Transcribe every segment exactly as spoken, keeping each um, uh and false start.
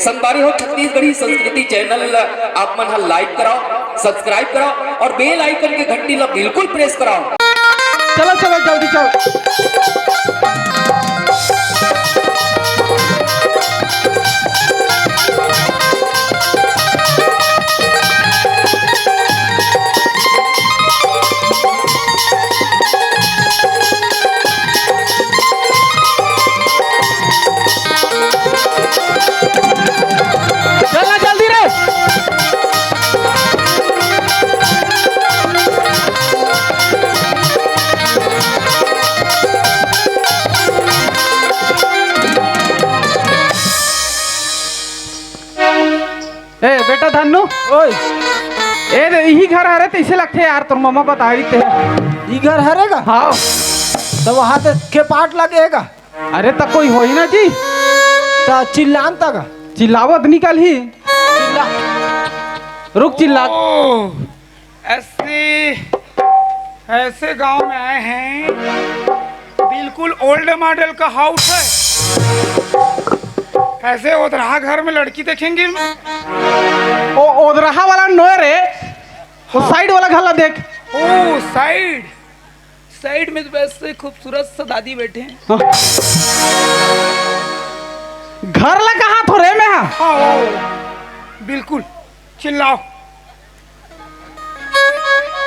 संगवारी हो, छत्तीसगढ़ी संस्कृति चैनल आप मन ह like कराओ, subscribe कराओ और bell icon के घंटी ला बिल्कुल press कराओ। चलो, चलो, जल्दी चलो। चल ना जल्दी रे। ए बेटा धन्नू, ओए। ए दे, इही घर हरे तइसे लगथे यार, तोर ममा बताए रहिथे। ई घर हरे गा? हाँ। त वहाँ ते के पाट लगेगा? अरे त कोई होही ना जी। त चिल्लान तक। चिल्लावत निकल ही। चिल्ला। रुक चिल्ला। ओ, ऐसे, ऐसे गांव में आए हैं, बिल्कुल ओल्ड मॉडल का हाउस है। ऐसे ओदराहा घर में लड़की देखेंगे? ओ ओदराहा वाला नोय रे, वो साइड वाला घर ला देख। ओ साइड, साइड में तो वैसे खूबसूरत सा दादी बैठे हैं। हाँ। घर ला कहाँ थो रे मैं? हाँ, ओ, बिल्कुल। चिल्लाओ।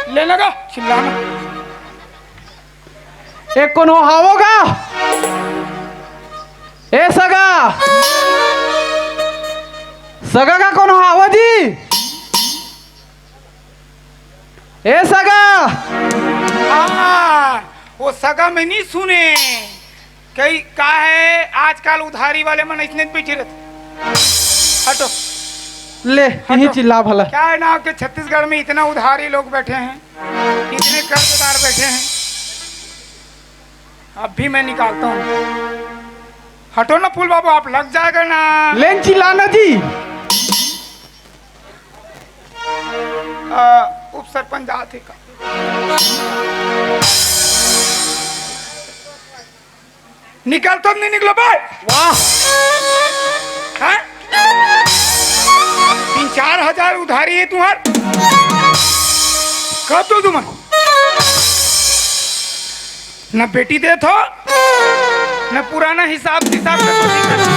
ले लगा, चिल्लाना। ए, कोनो हावो गा? ए, सगा। सगा का कोनो हावो जी? ए सगा। हाँ, वो सगा में नहीं सुने। कई का है, आजकल उधारी वाले मन इसने बैठे रहते। हटो। ले, हटो। यही चिल्ला भला। क्या है ना कि छत्तीसगढ़ में इतना उधारी लोग बैठे हैं, इतने कर्जदार बैठे हैं। अब भी मैं निकालता हूँ। हटो ना फूल बाबू, आप लग जाएगा ना। लेन चिल्लाना जी। अ, उप सरपंच जात हे का? निकल तो नहीं निकलो बे। वाह। हैं? तीन चार हजार उधारी है तुम्हार। कब दो तुमन? न बेटी देत हो, न पुराना हिसाब किताब में कुछ नहीं करत।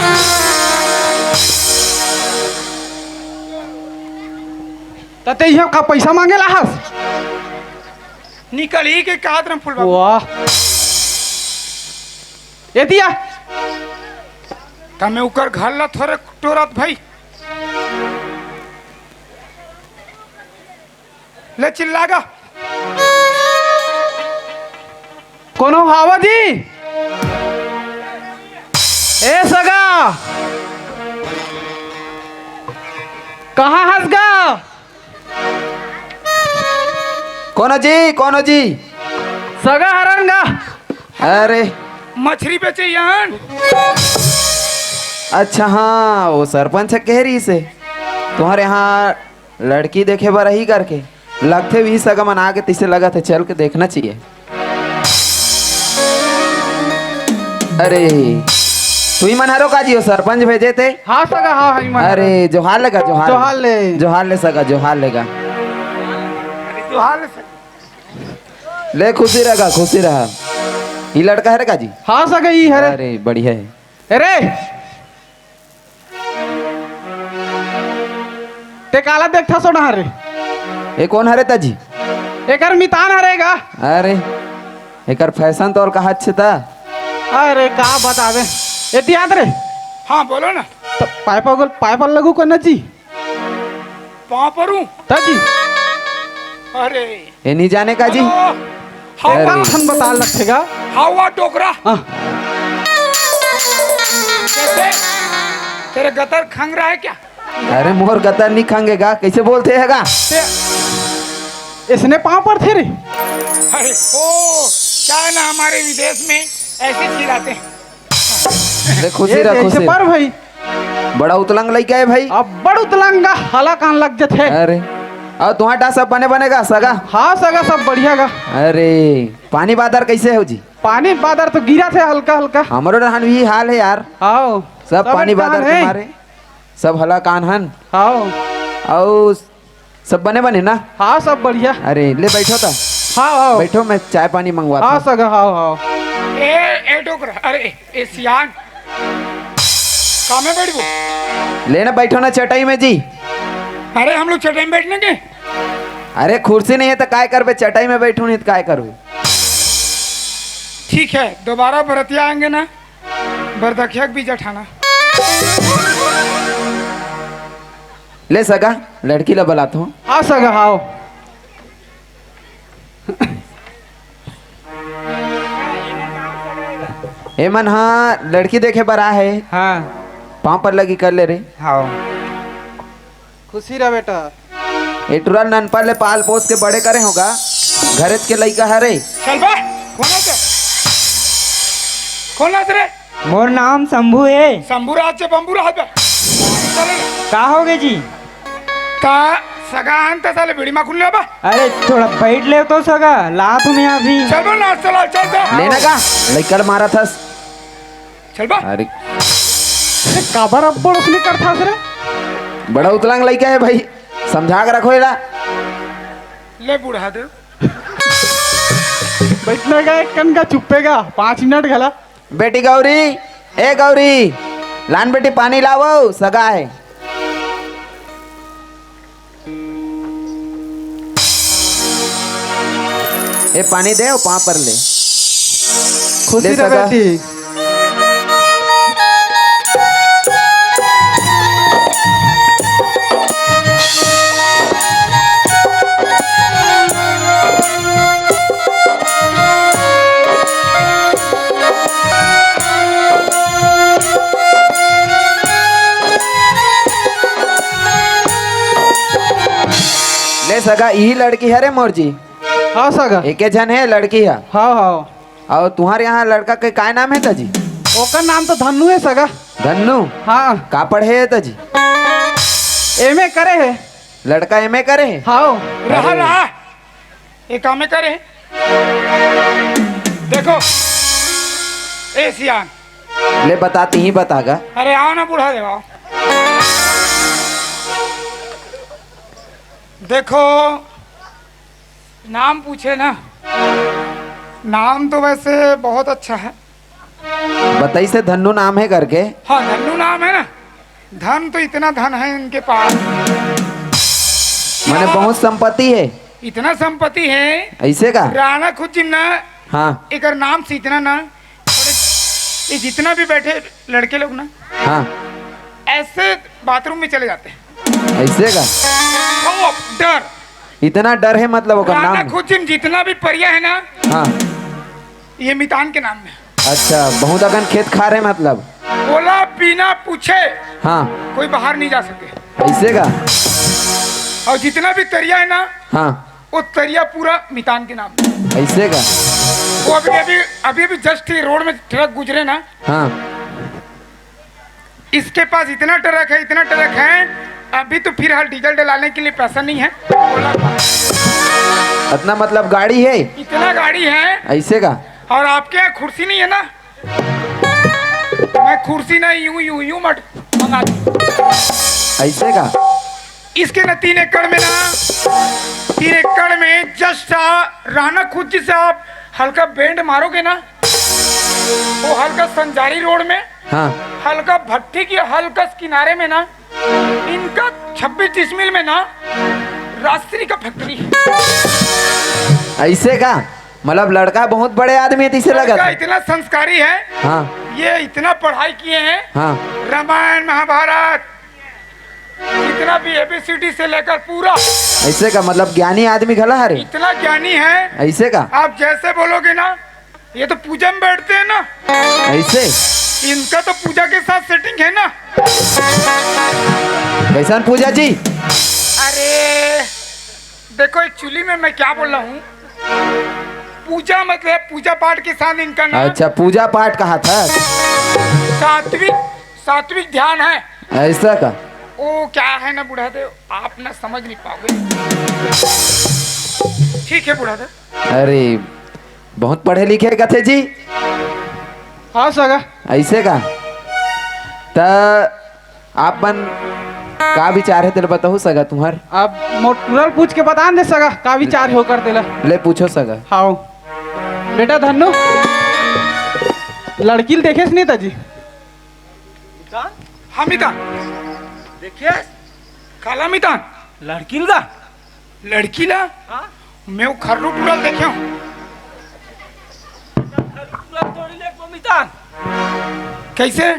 त ते इहाँ का पैसा मांगे ला हस? निकल ही के कहत रहे फूल बाबू। वाह। ए दिया। त मैं उकर घर ला थोरे टोरत भाई। ले चिल्ला गा। कोनो हावा जी? ए सगा, कहाँ हस गा? कोनो जी, कोनो जी? सगा हरन गा। अरे। मछरी बेचे यान। अच्छा हाँ, वो सरपंच कह रही से तुम्हारे यहाँ लड़की देखे बर ही करके। लगथे भी सगा मन आगे, तइसे लगत हे, चल के देखना चाहिए। अरे, तुही मन हरो का जी, वो सरपंच भेजे थे? हाँ सगा, हाँ, हाँ, मन अरे, हरो। जोहार लेगा, जोहार। जोहार ले। जोहार ले सगा, जोहार लेगा। अरे, जोहार ले सगा। ले, खुशी रहा, खुशी रहा। ये लड़का हरे का जी? हाँ सगा, ये हरे। अरे, बढ़िया है। अरे, ते काला देखथस ओ डहर रे? ए कोन हरे त जी? एकर मितान हरे गा। अरे, एकर फैशन तो और कहा अच्छे था। अरे, का बतावे? एती आत रे। हाँ, बोलो ना। त पाइप अगल, पाइप लगू करना जी। पाँव परूं? त जी। अरे। ए नहीं जाने का जी? हेलो। अरे। हवा। कखन बता लगथे गा? हवा डोकरा। हाँ। कैसे? तेरे गतर खंग रहा है क्या? अरे मोर गतर नहीं खंगेगा, कैसे बोलते है गा? ते इसने पाँव परथे रे। अरे ओ, क्या है ना, हमारे विदेश में ऐसे खिलाते हैं। ले खुशी ये रह, देखे खुशी। पर भाई। बड़ा उतलंग लइका है भाई। अब बड़ उतलंग गा, हाला कान लग जथे। अरे, अउ तुहार डा सब बने बने गा सगा? हाँ सगा, सब बढ़िया गा। अरे, पानी बादर कैसे हो जी? पानी बादर तो गिरत हे हल्का हल्का। हमरो डहन भी हाल है यार। आओ। सब सब पानी एक बादर डहन के है। मारे। सब हला कान हन? हाव। अउ सब बने बने ना? हाँ, सब बढ़िया। अरे, ले बैठो ता। हाव, हाव। बैठो, मैं चाय पानी मंगवाता हूँ। सगा, हाव, हाव। ए, ए डोकरा, अरे, ए सियान, का में बैठबो? ले ना, बैठो ना चटाई में जी। अरे, हम लोग चटाई में बैठने के? अरे, कुर्सी नहीं है तो काय करबे, चटाई में बैठू नहीं तो काय करबे? ठीक है, दोबारा बरतिया आएंगे ना, बरदखिया के बीजा ठाना। ले सगा, लड़की ला बलात हूँ। हाँ सगा, हाव। ए मन हा लड़की देखे बर आए हे। हाँ। पाँव पर लगी कर ले रे। हाँ। खुशी रह बेटा। ए टुरा ननपन ले पाल पोस के बड़े करे होगा, घरेच के लइका हरे। चल बे, खोल ना से। खोल ना से रे। मोर नाम शंभू हे। शंभू राज से बम्बू राज बे। चल रे। का होगे जी? का सगा हन त साले बीड़ी मा खुल ले बा। अरे थोड़ा बैठ ले तो सगा, लात हूँ मैं अभी। चल बे, नाच चला, चल, चल। लेना का? लइका ल मारा थस। चल बा। अरे। ए, काबर अब्बड़ उसने करथस रे? बड़ा उतलंग लइका हे भाई, समझा के रखो एला। ले बूढ़ा दे। बैठने का एक कन का चुप्पे का, पाँच मिनट घला। बेटी गौरी, ए गौरी, लान बेटी पानी लावो, सगा हे। ए पानी दे, पाँव पर ले। खुशी ले रह सगा। बेटी। ले सगा, इही लड़की हरे मोर जी। हाँ सगा। एके झन हे लड़की ह। हाँ, हाँ। अउ तुंहर यहाँ लड़का के काय नाम हे त जी? ओकर नाम तो धन्नू हे सगा। धन्नू? हाँ। का पढ़े हे त जी? एमए करे हे। लड़का एमए करे हे? हाँ। रहा, अरे। रहा। ये काम में करे। देखो, ए सियान। ले बता, तिही बता गा। अरे आओ ना बूढ़ा देव, आओ। देखो, नाम पूछे ना, नाम तो वैसे बहुत अच्छा है। बताइस हे धन्नू नाम हे करके। हाँ, धन्नू नाम है ना। धन तो इतना धन है इनके पास। माने बहुत संपत्ति है। इतना संपत्ति है। ऐसे का? राना खुद जिम ना। हाँ। एकर नाम से इतना ना, ये जितना भी बैठे लड़के लोग ना, हाँ। ऐसे बाथरूम में चले जाते हैं। ऐसे का? खौफ, डर। इतना डर है मतलब ओकर राना नाम? खुद जिम जितना भी परिया है ना, हाँ। ये मितान के नाम में। अच्छा, बहुत अकन खेत खार है मतलब। ओला बिना पूछे हाँ। कोई बाहर नहीं जा सके। ऐसे का? और जितना भी तरिया है ना, हाँ। वो तरिया पूरा मितान के नाम। ऐसे का? वो अभी, अभी, अभी, अभी just ही रोड में ट्रक गुजरे ना। हाँ। इसके पास इतना ट्रक है, इतना ट्रक है, अभी तो फिलहाल डीजल डलाने के लिए पैसा नहीं है। ओला का। इतना मतलब गाड़ी है? इतना गाड़ी है। ऐसे का? और आपके यहाँ कुर्सी नहीं है ना? मैं कुर्सी नहीं, यूं, यूं, यूं मत मंगा दूं। ऐसे का? इसके ना तीन एकड़ में ना, तीन एकड़ में just आ, राना खुर्जी से आप हल्का bend मारोगे ना, वो हल्का संजारी रोड में, हाँ। हल्का भट्टी की हल्का किनारे में ना, इनका छब्बीस डिसमिल में ना राजश्री का फैक्ट्री है। ऐसे का? मतलब लड़का बहुत बड़े आदमी है, तैसे लगा लड़का था। इतना संस्कारी है, हाँ। ये इतना पढ़ाई किए हैं, हाँ। रामायण महाभारत, जितना भी एबीसीडी से लेकर पूरा। ऐसे का? मतलब ज्ञानी आदमी घला हरे। इतना ज्ञानी है। ऐसे का? आप जैसे बोलोगे ना, ये तो पूजा में बैठते हैं ना। ऐसे? इनका तो पूजा के साथ सेटिंग है ना। कैसन पूजा जी? अरे, देखो, एक्चुअली में मैं क्या बोल रहा हूँ, पूजा मतलब पूजा पाठ के साथ इनका ना। अच्छा, पूजा पाठ कहा था। सात्विक, सात्विक ध्यान है। ऐसा का? वो क्या है ना बूढ़ा देव, आप ना समझ नहीं पाओगे। ठीक है बूढ़ा देव। अरे, बहुत पढ़े लिखे कथे जी। हाँ सगा। ऐसे का? त आप मन का विचार हे, तेला बताहू सगा तुंहर? अब मोर टूरा ल पूछ के बता न दे सगा, का विचार हे ओकर तेला। ले पूछो सगा। हाव। बेटा धन्नू, लड़की ल देखेस नहीं ता जी? हाँ मितान। देखेस? काला मितान? लड़की ल गा? लड़की ला? हाँ? मैं वो खर्रू टूरा ल देखे हूँ। खर्रू टूरा ल थोड़ी लेख मितान। कैसे?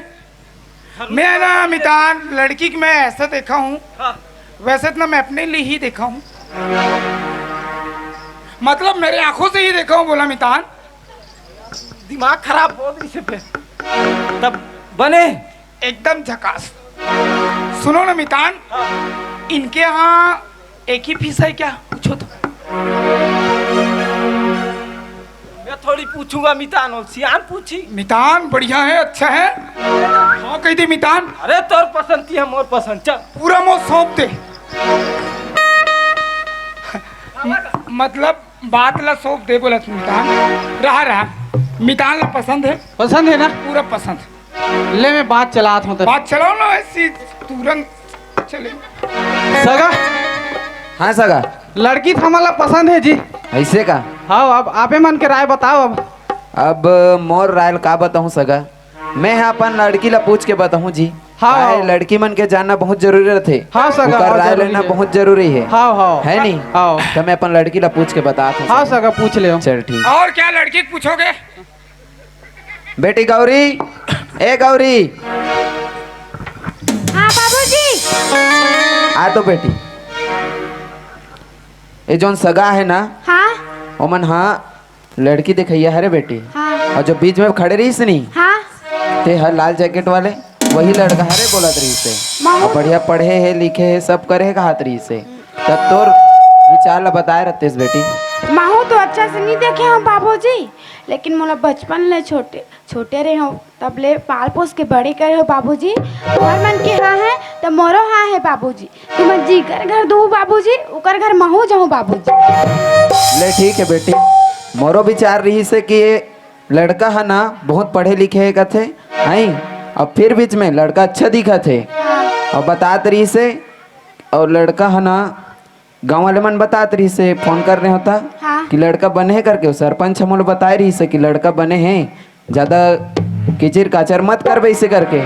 मैं ना मितान, लड़की को मैं ऐसा देखा हूँ, हाँ। वैसे तो ना मैं अपने लिए ही देखा हूँ, मतलब मेरे आंखों से ही देखा हूँ बोला मितान। दिमाग खराब हो गई से फिर तब बने। एकदम झकास। सुनो ना मितान, हाँ। इनके यहाँ एक ही फीस है क्या? पूछो तो। मैं थोड़ी पूछूंगा मितान, और सियान पूछी। मितान बढ़िया है, अच्छा है। हाँ कह दे मितान। अरे तोर पसंद की है, मोर पसंद, चल। पूरा मोर सौंप दे। म-, मतलब बात ला सौंप दे बोला तू मितान। रहा रहा, मितान ला पसंद है। पसंद है ना? पूरा पसंद। ले मैं बात चलात हूँ तो। बात चलाओ ना ऐसी तुरंत। चले। सगा। हाँ सगा। लड़की तो हमला पसंद है जी। ऐसे का? हाँ, अब आपे मन के राय बताओ अब। अब मोर राय ल का बताऊँ सगा, मैं ह अपन लड़की ला पूछ के बताऊँ जी। हाँ। काहे लड़की मन के जानना बहुत जरूरी रहथे। हाँ सगा, ओकर हाँ, राय लेना बहुत जरूरी है। हाँ, हाँ। है नहीं? हाँ। तो मैं अपन लड़की ला पूछ के बतात हूँ हाँ सगा। सगा, पूछ ले। चल ठीक। और क्या लड़की को पूछोगे? बेटी गौरी, ए गौरी। हाँ बाबूजी। आ तो बेटी, ये जोन सगा है ना, हाँ। ओमन हाँ लड़की देखइया हरे बेटी। हाँ। और जो बीच में खड़े रहीस नी, हाँ। ते हर लाल जैकेट वाले, वही लड़का हरे बोलत रहीस हे। और बढ़िया पढ़े है, लिखे है, सब करे है कहत रहीस हे। तब तोर विचार ला बताए रहतेस बेटी। महू तो अच्छा से नहीं देखे हूँ बाबूजी, लेकिन मोला बचपन ले छोटे, छोटे रहे हो तब ले पाल पोस के बड़े करे हो बाबूजी। तुहर मन के हाँ है त मोरो हाँ है बाबूजी। तुमन जीकर घर दूहू बाबूजी, उकर घर महू जाहूँ बाबूजी। ले ठीक है बेटी, मोरो विचार रहीस हे कि ये लड़का है ना बहुत पढ़े लिखे है कथे, हैं? अब फिर बीच में लड़का अच्छा दिखत है। हाँ। और बतात रहीस हे, और लड़का है ना गाँव वाले मन बतात रहीस हे, फोन कर रहे होता हाँ। कि लड़का बने है करके, वो सरपंच हमन ल बताए रहीस हे कि लड़का बने है, ज्यादा किचिर काचर मत करबे इसे करके।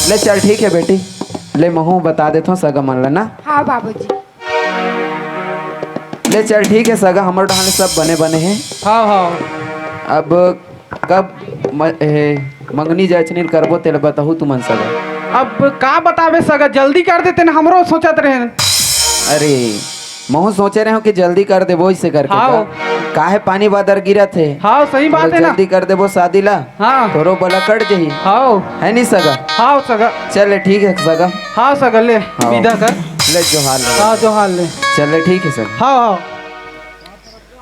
ले चल ठीक है बेटी, ले महू बता देथों सगा मन ल ना। हाँ बाबूजी। ले चल ठीक है सगा, हमर डहान ले सब बने बने है। हाँ, हाँ। अब कब म-, ए, मंगनी जायचनी ल करबो तेला बताहू तुमन सगा। अब का बताबे सगा, जल्दी कर देते ना, हमरो सोचत रहे। अरे महू सोचे रहे हो कि जल्दी कर देबो इसे करके हाँ। का? काहे पानी बादर गिरत है? हाँ, सही बात है ना। जल्दी कर देबो शादी ला। हाँ। तोरो बला कट जही। हाँ। है नी सगा? हाँ सगा। चल ठीक है सगा। हाँ सगा, ले हाँ। विदा कर। ले जोहार ले। हाँ, जोहार ले। चल ठीक है सगा। हाँ, हाँ।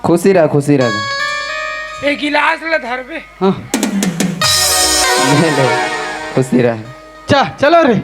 खुशी रह, खुशी रह। एक गिलास ले धरबे। हाँ। ले, ले। खुशी रह। चा, चलो रे।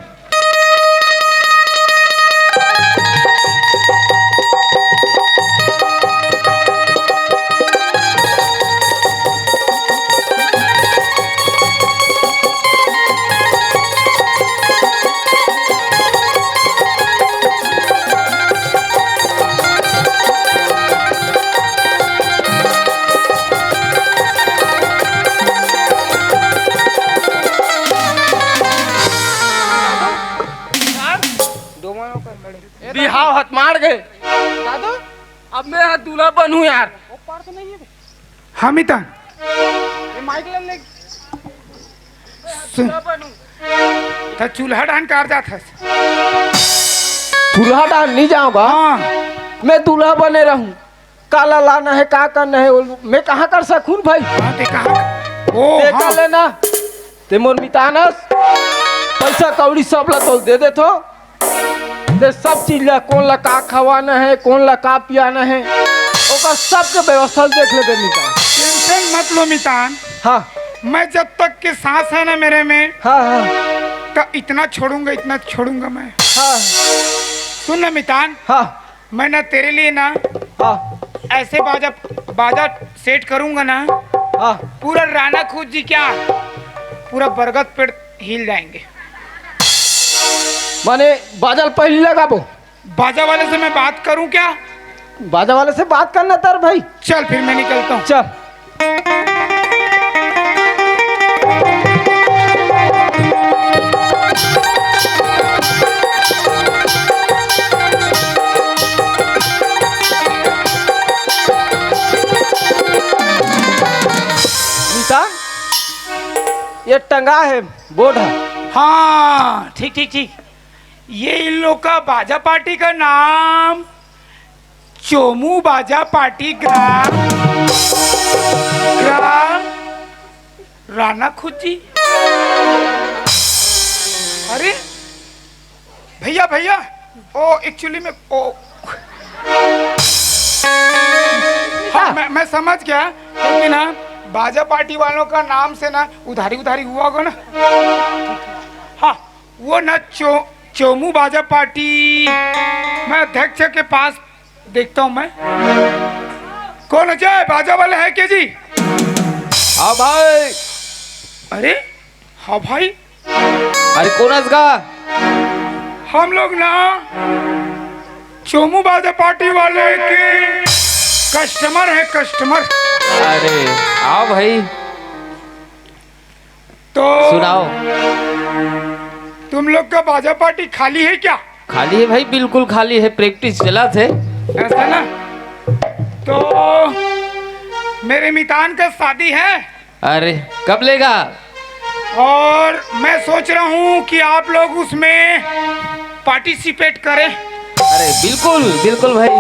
बिहाव हत मार गए। दादू, अब मैं हा दूल्हा बनूं यार। हाँ मितान। ये माइक ले ले। सुन। दूल्हा बनूं। त चूल्हा डान कार जात हस। चूल्हा डान नहीं जाऊंगा। हाँ। मैं दूल्हा बने रहूं। काला लाना है, का करना है, वो मैं कहाँ कर सकूं भाई? हाँ, ते कहाँ? ओ, ते हाँ। कर लेना। ते मोर मितानस, पैसा कौड़ी सब ला तो दे देथो। ते सब चीज ला, कौन ला का खवाना है, कौन ला का पियाना है, ओकर सबके व्यवस्था देख लेबे मितान। टेंशन मत लो मितान। हाँ। मैं जब तक के सांस है ना मेरे में, हाँ, हाँ। तो इतना छोड़ूंगा, इतना छोड़ूंगा मैं। हाँ। सुन ना मितान। हाँ। मैं ना तेरे लिए ना हाँ। ऐसे बाजा, बाजा सेट करूंगा ना, हाँ। पूरा राना खुद जी क्या, पूरा बरगद पेड़ हिल जाएंगे। माने बाजा ल पहिली लगाबो। बाजा वाले से मैं बात करूं क्या? बाजा वाले से बात करना तर भाई। चल फिर मैं निकलता हूँ। चल। मितान, ये टंगा है बोर्ड है। हाँ, ठीक, ठीक, ठीक। ये इन लोग का बाजा पार्टी का नाम चोमू बाजा पार्टी ग्राम, ग्राम राना खुजी। अरे भैया, भैया, ओ, actually में, ओ, हाँ, मैं, मैं समझ गया, क्योंकि ना बाजा पार्टी वालों का नाम से ना उधारी उधारी हुआ होगा ना। हाँ, वो ना चो, चोमू बाजा पार्टी, मैं अध्यक्ष के पास देखता हूँ मैं। कौन अजय, बाजा वाले है के जी? हाँ भाई। अरे हाँ भाई। अरे कोन हस गा? हम लोग ना चोमू बाजा पार्टी वाले के कस्टमर है, कस्टमर। अरे आओ भाई। तो सुनाओ। तुम लोग का बाजा पार्टी खाली है क्या? खाली है भाई, बिल्कुल खाली है, प्रैक्टिस चलत है। ऐसा ना? तो मेरे मितान का शादी है। अरे कब लेगा? और मैं सोच रहा हूँ कि आप लोग उसमें पार्टिसिपेट करें। अरे बिल्कुल, बिल्कुल भाई।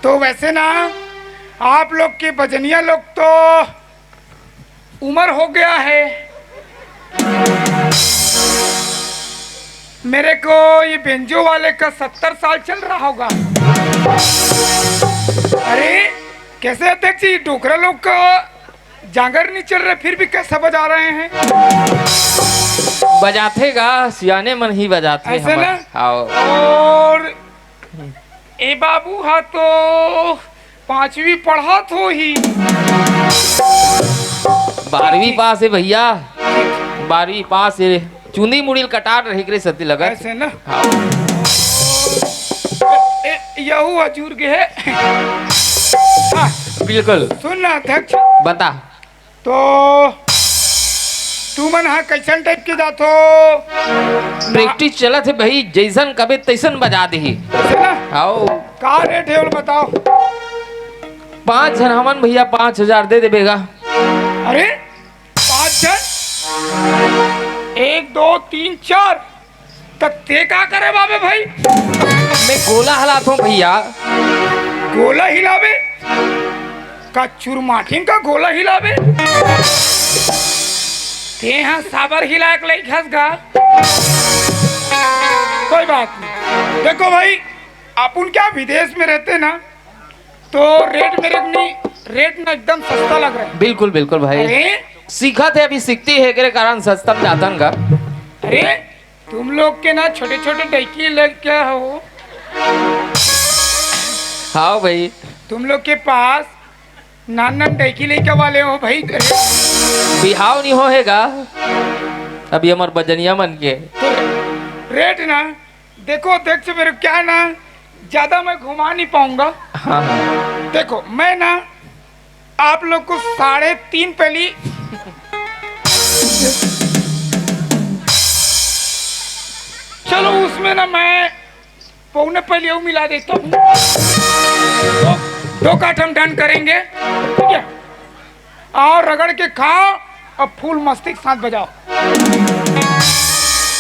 तो वैसे ना, आप लोग के बजनिया लोग तो उम्र हो गया है। मेरे को ये बेंजो वाले का सत्तर साल चल रहा होगा। अरे कैसे अध्यक्ष जी, डोकरा लोग का जांगर नहीं चल रहा, फिर भी कैसा बजा रहे हैं? बजाथे गा, सियाने मन ही बजाथे ऐसे हमर। ना? आओ। और ए बाबू हा तो पांचवी पढ़त होही। बारहवीं पास है भैया, बारहवीं पास है। चुंदी मुड़ी ल कटार रही करे सती लगत। ऐसे ना? हाँ। ए, ए, यहू अजूर के है। हाँ। बिल्कुल। सुन ना अध्यक्ष। बता। तो तुमन हा कैसन टाइप के जाथो? प्रैक्टिस चलत है भाई, जैसन कबे तैसन बजा देही। ऐसे ना? आओ। का रेट है, ओला बताओ। पांच झन हमन भैया, पांच हजार दे देबे गा। अरे, पांच झन? एक, दो, तीन, चार। त ते का करे बाबे भाई? मैं गोला हलात हूँ भैया। गोला हिलाबे? का चुरमाठिन का गोला हिलाबे? ते हा साबर हिलाए के लइक हस गा। कोई बात नहीं। देखो भाई, अपन क्या विदेश में रहते ना, तो रेट मेरे को नहीं, रेट ना एकदम सस्ता लग रहा है। बिल्कुल, बिल्कुल भाई। अरे? सीखत है, अभी सीखती है, एकरे कारण सस्ता में जातन का। अरे, तुम लोग के ना छोटे-छोटे डैकी लइका हो। हाँ भाई। तुम लोग के पास नान नान डैकी लइका वाले हो भाई। बिहाव नहीं हो है गा। अभी हमर बजनिया मन के। तो रेट ना देखो अध्यक्ष, मेरे क्या है ना, ज्यादा मैं घुमा नहीं पाऊंगा। हाँ, हाँ। देखो, मैं ना आप लोग को साढ़े तीन पहली, चलो, उसमें ना मैं पौने पहली वो मिला देता हूँ। दो, दो काठ हम डन करेंगे, ठीक है? और रगड़ के खाओ, अब फुल मस्ती के साथ बजाओ।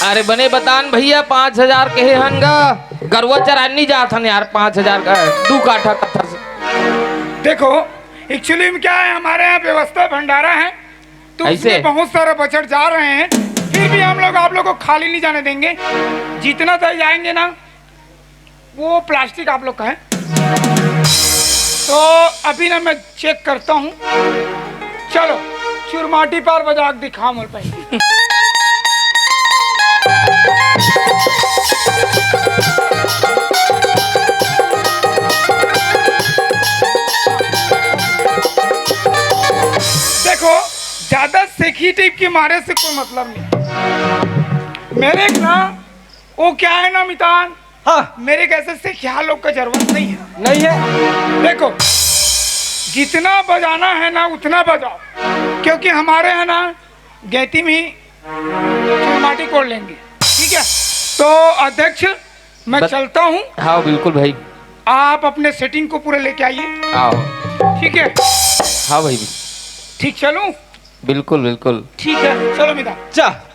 अरे बने बतान भैया, पाँच हजार कहे हन गा, गरुआ चराए नहीं जात हन यार, पाँच हजार का दू काठा कत्था से। देखो, एक्चुअली में क्या है, हमारे यहाँ व्यवस्था भंडारा है, तो ऐसे? उसमें बहुत सारा बजट जा रहे हैं, फिर भी हम लोग आप लोग को खाली नहीं जाने देंगे। जितना तक जाएंगे ना, वो प्लास्टिक आप लोग का है। तो अभी ना मैं चेक करता हूँ। चलो, चुरमाटी पार बजा के दिखा मोर भाई। देखो, ज्यादा सेखी टेप के मारे से कोई मतलब नहीं। मेरे एक ना वो क्या है ना मितान, हाँ। मेरे कैसे से ख्यालों का जरूरत नहीं है। नहीं है। देखो, जितना बजाना है ना उतना बजाओ, क्योंकि हमारे है ना गैती में ही माटी कोड़ लेंगे। ठीक है, तो अध्यक्ष, मैं बत- चलता हूँ। हाँ, बिल्कुल भाई। आप अपने सेटिंग को पूरे लेके आइए। आओ। ठीक है। हाँ भाई। ठीक चलूँ? बिल्कुल, बिल्कुल। ठीक है, चलो मितान। जा।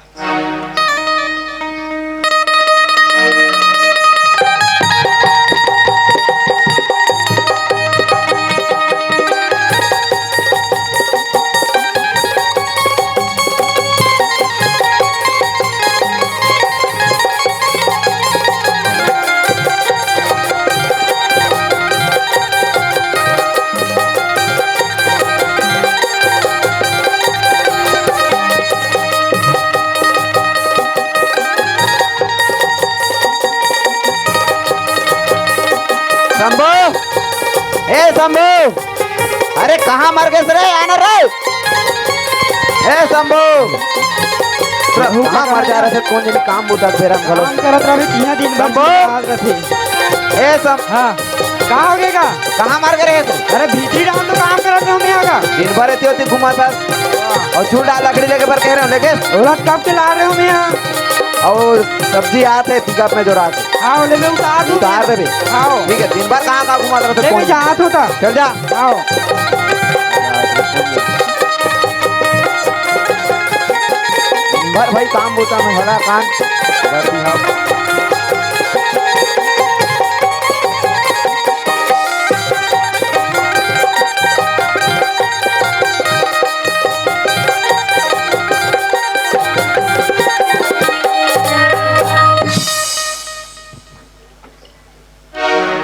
शंभू, ए शंभू, अरे कहाँ मर गेस रे, आना रे। ए शंभू, कहाँ मर जा रहे थे, कोन जनी काम बुता फेर हम घलो। काम करत रहे, तीन दिन बाद शंभू। आज रथे। ए शंभू। हाँ, का हो गे का? कहाँ मर गे रहे थे? अरे भीतरी डाल तो काम करत रहे मैं का। दिन भर एती ओती घुमा था। अउ चूल्हा लकड़ी लेके बर कहे रहे हो, लेके? ओला कब के ला रहे हो मैं यहाँ? अउ सब्जी आत हे पिकअप में जो रात। हाँ, ले ले, उतार दूँ। उतार दे बे। हाँ। ठीक है, दिन भर कहाँ, कहाँ घुमा रहा था, देख, कौन? जात होता। चल जा। हाँ। दिन भर भाई काम होता में भला कान।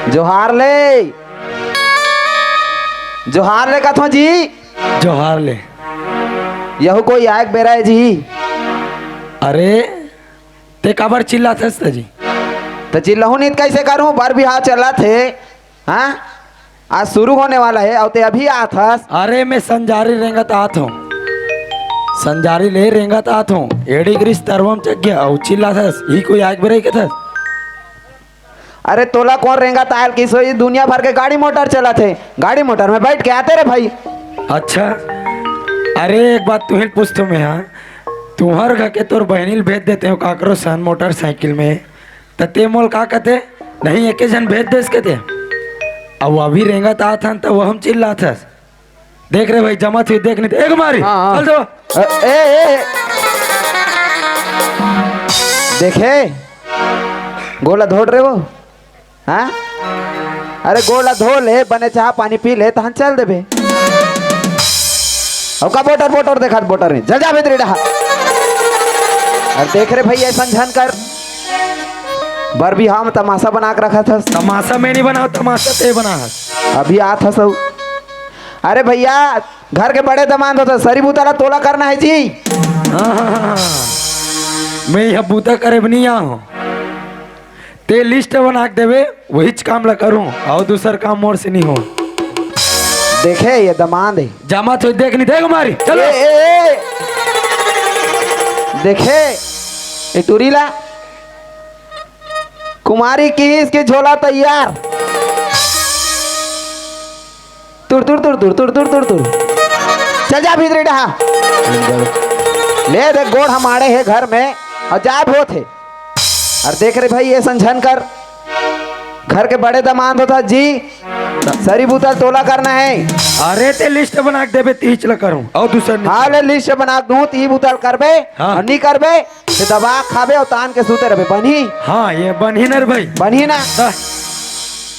जोहार ले, जोहार ले कथों जी। जोहार ले। यहू कोई आयक बेरा हे जी। अरे, ते काबर चिल्लाथस त जी? त चिल्लाहूँ नहीं त कैसे करूँ? बर बिहाव चलत हे। हाँ? आज शुरू होने वाला हे, अउ ते अभी आथस। अरे, मैं संजारी रेंगत आत हूँ। संजारी ले रेंगत आत हूँ। एड़ी गिरिस तरवम चघ गे, अउ चिल्लाथस। ई कोई आयक बेरा हे कथस? अरे, तोला कोन रेंगत आयल किस हो? ई दुनिया भर के गाड़ी मोटर चलत हे। गाड़ी मोटर में बैठ के आते रे भाई। अच्छा। अरे, एक बात तुहिल पूछथों मैं, हाँ? तुंहर घर के तोर बहिनी ल भेज देते हो काकरो सन मोटरसाइकिल में, त ते मोल का कथे? नहीं, एके झन भेज देस कथे। अउ अभी रेंगत आत हन, त वो हम चिल्लाथस। देख रे भाई, जमत हुई, देख नहीं, एक मारी। हाँ, हाँ। चल दो। ए, ए, ए। देखे, गोला धोड़ रे वो। हाँ? अरे गोड़ ला धो ले, बने चाह पानी पी ले, तहन चल देबे। अब का बोटर बोटर देखत बोटर नहीं, चल जा भीतरी डहा। अरे देख रे भैया, ऐसा झन कर। बर बिहाव में तमाशा बना के रखा था। तमाशा मैं नहीं बनाओ, तमाशा ते बना है। अभी आत हस। अरे भैया, घर के बड़े दमांद होता, सरी बूता ला तोला करना है जी। हाँ, हाँ, हाँ, हाँ। मैं यह बूता करे भी नहीं आया हूँ। ते लिस्ट बना के देबे, वहीच काम ला करूँ, अउ दूसर काम मोर से नहीं हो। देखे, ये दमांद है। जामा तो देख नहीं, देख मारी, चलो। ए, ए, ए। देखे, ए टूरी ला। कुमारी किहिस के झोला तैयार। तुर, तुर, तुर, तुर। चल जा भीतरी डहा। ले देख, गोड़ हमारे है घर में, अउ जाए होत हे। अरे देख रे भाई, ये संझन कर, घर के बड़े दमांद होता जी, सरी बूता तोला करना है। अरे ते लिस्ट बना के देबे, तीच ल करूँ, अउ दूसर नहीं। हाँ, ले लिस्ट बना के दूँ, ती बूता ल करबे, हाँ। अउ नहीं करबे, ते दबा खाबे अउ तान के सूते रहबे, बनही? हाँ, ये बनही न रे भाई। बनही ना? हाँ।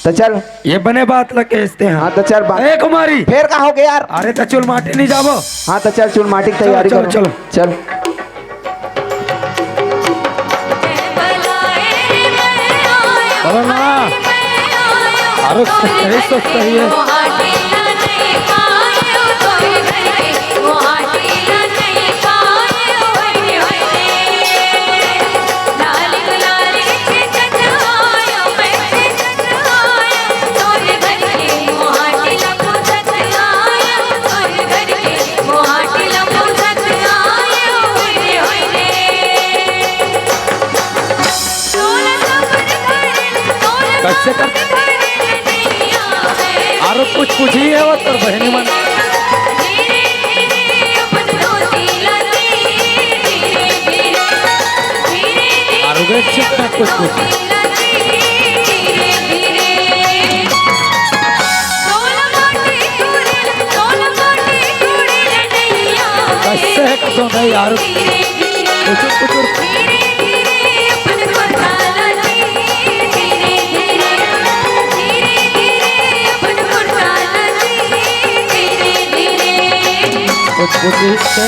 त चल। ये बने बात ल कहते हैं। हाँ, त चल बात। ए कुमारी। फेर का हो गे यार? अरे त चुल माटी नहीं जाबो। हाँ, त चल चुल माटी की तैयारी चलो, करो। चलो। चल। चलो ना। अरे सही, सही है। कइसे कर? आरो कुछ पूछी हे वो तोर बहिनी मन? आरो गे छिप ना कुछ पूछ। कइसे हे कसम भाई यार? कुछ, कुछ। कुछ, कुछ से।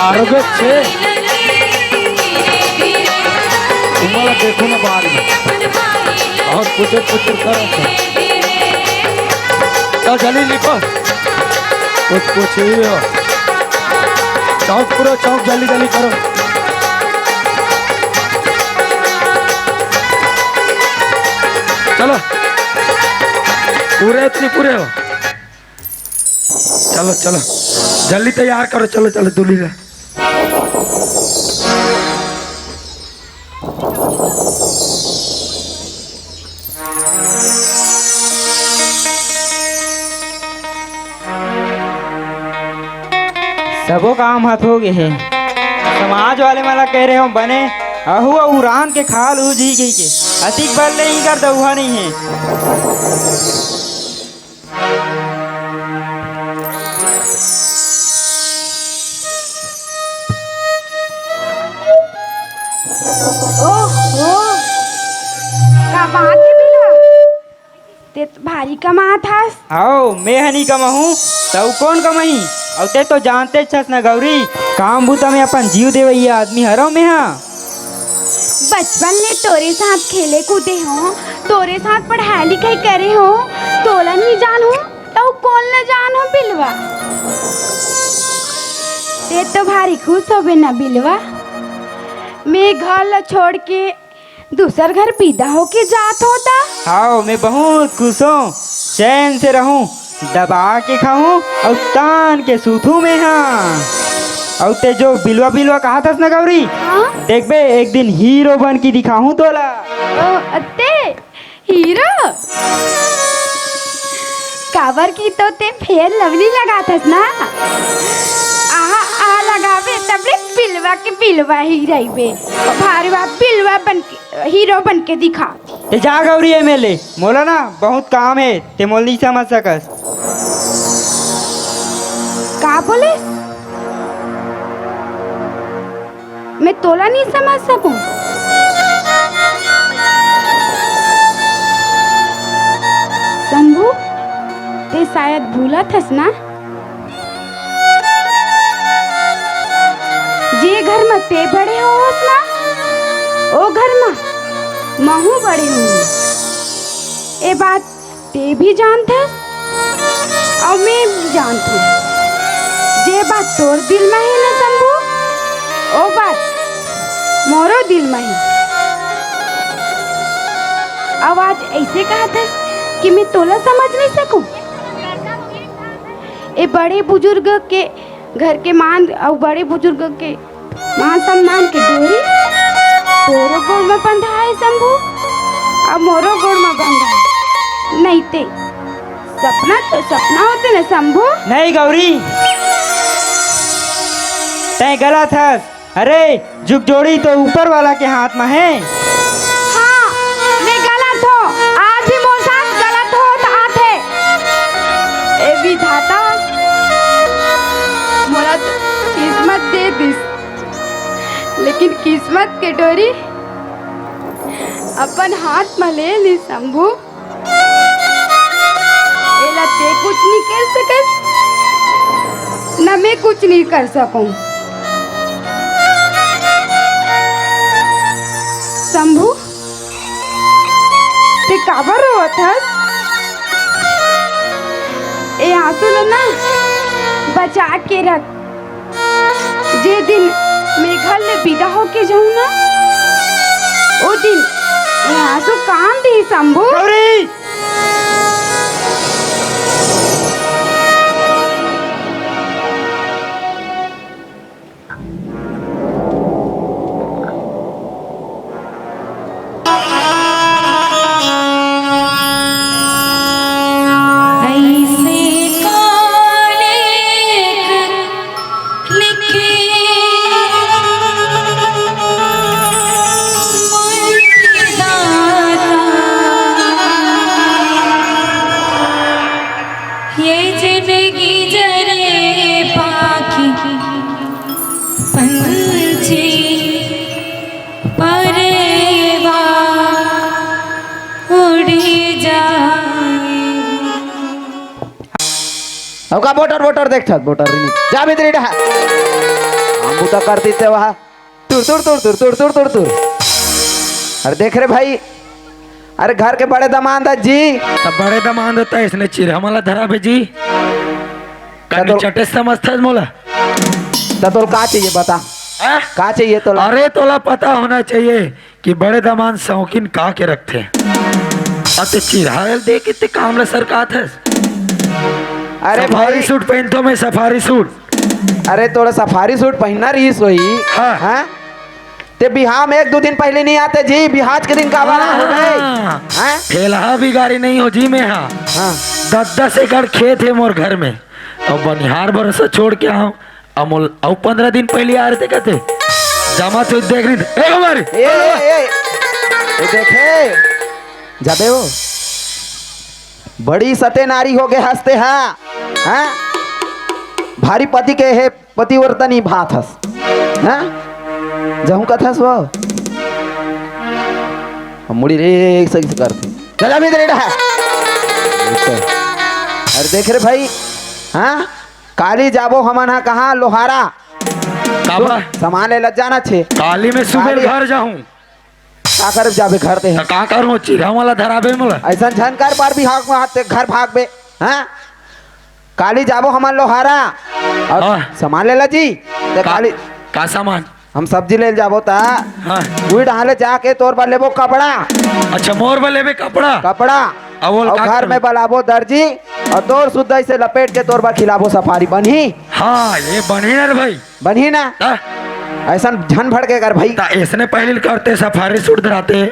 आरो गे छे। तुमला देखो ना बाद में। बहुत कुछ कुछ करत हे। चल जल्दी लिखो। कुछ कुछ ही हो। चौक पूरा चौक जल्दी जल्दी करो। चलो। पूरे इतनी पूरे हो। चलो, चलो, जल्दी तैयार करो, चलो, चलो, दूल्ही ला। सबो काम हाथ हो गे हे। समाज वाले मन ला कहे रहे हों बने, अहू अउ उरान के खाल उही कहिके। अतिक बल ले इकर दउहा नइ हे। ओहो, का बात हे बिलवा? तें तो भारी कमात हस। हव, मेंह नइ कमाहूं, त अउ कोन कमाही? अउ तें तो जानतेच हस न गौरी, काम बूता में अपन जीव देवइया आदमी हरंव मेंह। बचपन ले तोरे साथ खेले कूदे हों, तोरे साथ पढ़ाई लिखाई करे हों, तोला नइ जानहूं, त अउ कोन ला जानहूं बिलवा? तें तो भारी खुश होबे न बिलवा, में घर ला छोड़ के दूसर घर बिदा होके जात हों त? हव, में बहुत खुश हों, चैन से रहूं, दबा के खाहूं अउ तान के सूतहूं मेंह। अउ तें जो बिलवा बिलवा कहत हस न गौरी, हां? देखबे एक दिन हीरो बन के दिखाहूं तोला। ओ, अत्ते, हीरो? काबर कि तो तें Fair Lovely लगात हस न? आहा, आहा लगाबे तब ले बिलवा के बिलवा ही रहिबे। भारी बा बिलवा बन के हीरो बन के दिखा। ए जा गौरी, एमे ले, मोला ना बहुत काम हे, तें मोला नइ समझ सकस। का बोलेस? मैं तोला नइ समझ सकूं। शंभू, तें शायद भूलत हस ना, जे घर म तें बड़े होवस ना, ओ घर म महूं बड़े होवं। ए बात तें भी जानथस अउ मैं भी जानथंव। जे बात तोर दिल म हे ना शंभू, ओ बात मोरो दिल म हे। अउ आज अइसे कहत हस कि मैं तोला समझ नइ सकूं। ए बड़े बुजुर्ग के घर के मान अउ बड़े बुजुर्ग के मान सम्मान के डोरी तोरो गोड़ म बंधा हे शंभू, अउ मोरो गोड़ म बंधा हे। नइ ते सपना तो सपना होथे न शंभू। नहीं गौरी, तैं गलत हस। अरे, जुग जोड़ी तो ऊपर वाला के हाथ म हे। हां, मैं गलत हों। आज भी मोर साथ गलत होत आथे। ए विधाता, मोला तो किस्मत दे दिस, लेकिन किस्मत के डोरी अपन हाथ म ले लिस शंभू। एला तें कुछ नइ कर सकस, न मैं कुछ नइ कर सकंव। शंभू, तें काबर रोवत हस? आंसू ल ना बचा के रख। जे दिन मैं घर ले बिदा होके जाऊं ना, ओ दिन ये आंसू काम दे शंभू। गौरी! ऐसे कौन एक लिखे दाता, ये जिंदगी जरे पाखी पंछी परेवा उड़ी जाए। अब का बोटर बोटर देखथस, बोटर री जा भीतरी डहा। हम बुता कर दीते वहा। तुर तुर तुर तुर तुर तुर तुर तुर। अरे देख रे भाई, अरे घर के बड़े दमांद ह जी। तब बड़े दमांद होता है, इसने चिरहा मला धरा भेजी। कभी चटे समझता है मोला। त तोल का चाहिए बता? हाँ? का चाहिए तोला? अरे तोला पता होना चाहिए कि बड़े दमांद शौकीन का के रखथे। अते चिरहा ल दे के ते काम ल सरकात हस। अरे सफारी भाई। सूट पहनतो मैं, सफारी सूट। अरे तोला सफारी सूट पहनना रहीस होही। हाँ। हाँ? ते बिहाव में एक दू दिन पहले नहीं आते जी, बिहाज के दिन का वाला हो गए। हाँ। हाँ? ठेलहा बिगारी नहीं हो जी मैं हा। हाँ। दस दस एकड़ खेत है मोर घर में। अब बनिहार भरोसा छोड़ के आऊं, अमोल अउ पंद्रह दिन पहले आ रहे थे कहते। जमा तो देख रही थी। ए हमारी। ए, ए, ए, ए देखे, जाबे वो। बड़ी सते नारी हो गए हंसते हा। हाँ? भारी पति के हे पतिव्रता निभात हस। हाँ? जहूं कथस वो। हम मुड़ी रे सही से करते। चला भी दे रहा है। अरे देख रे भाई, हाँ? काली जाबो हमन हा कहाँ? लोहारा। काबर? सामान ले लग जाना छे। काली में सुबह काली घर जाहूं। का करब जाबे घर ते? त का करूं? चिरहा वाला धराबे मोला। ऐसा झन कर पर भी हाक में हाथ ते घर भागबे। हाँ? काली जाबो हमन लोहारा। और हाँ। सामान ले ला जी। ते का, काली का सामान? हम सब्जी ले जाबो ता। हाँ। उही डहाले जाके तोर बर लेबो कपड़ा। अच्छा, मोर बर लेबे कपड़ा? कपड़ा। अउ वो और का घर करबे? में बलाबो दर्जी। और तोर सुद्धा इसे लपेट के तोर बर खिलाबो सफारी। बनही? हाँ, ये बनही ना रे भाई। बनही ना? हाँ। ऐसा झन भड़के कर भाई। ता इसने पहले करते सफारी सूट धराते,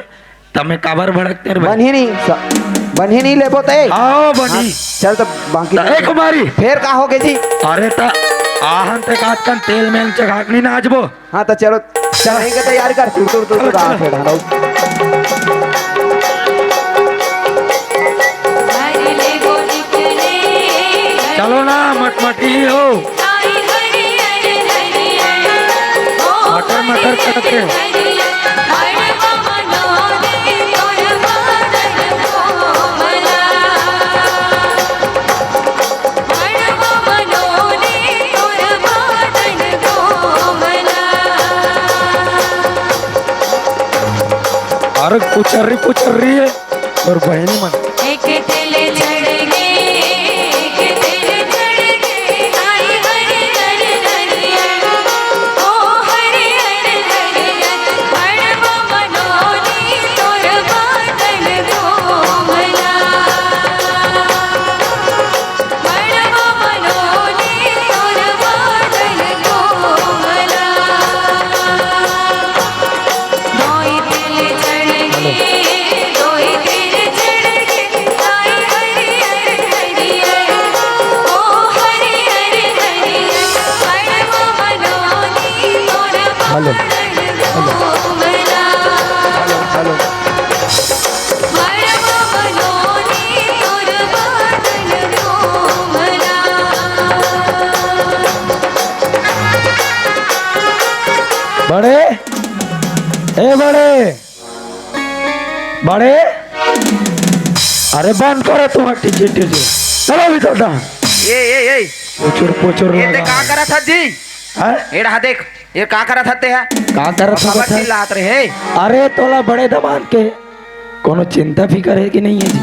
तब मैं काबर भड़कते रे भाई? बनही नहीं, स-, बनही नहीं लेबो ते? हाँ, बनही। हाँ, चल तो बाकी त ए कुमारी। फेर का होगे जी? अरे ता आहन ते कात कन तेल मेल चघाकनी नाचबो। हाँ, तो चलो, चलेंगे तैयारी कर, तुर, तुर, तुर, चलो, तुर, चलो। आ, फिर, हाँ, चलो ना, मटमटी हो। मटर, मटर करते हो। अरे पुचर्री, पुचर्री है। तोर बहिनी मन। एक तेल चढ़ गे, एक तेल चढ़ गे, आई हरे हरे हरिया, ओ हरे हरे हरिया, हड़वा मनोनी तोर बादल घूमला। हड़वा मनोनी तोर बादल घूमला। दोई तेल चढ़ गे, दोई तेल चढ़ गे, आई हरियर हरियर, ओ हरियर हरियर, हड़वा मनोनी तोर हेलो। बादल हेलो। घूमला। Hello, hello. हड़वा मनोनी तोर बादल घूमला। बड़े, ए बड़े, बड़े, अरे बंद करो तुम टीचे टीचे। चलो भी तो डा। ए, ए, ए। पोचुर, पोचुर ए, ते लगा। का करत हस जी? हैं? ए, रहा देख, ये का करत हस ते है? का करत हस खबर बता? चिल्लात रहे। अरे तोला बड़े दमांद के कोनो चिंता फिकर है कि नहीं है जी?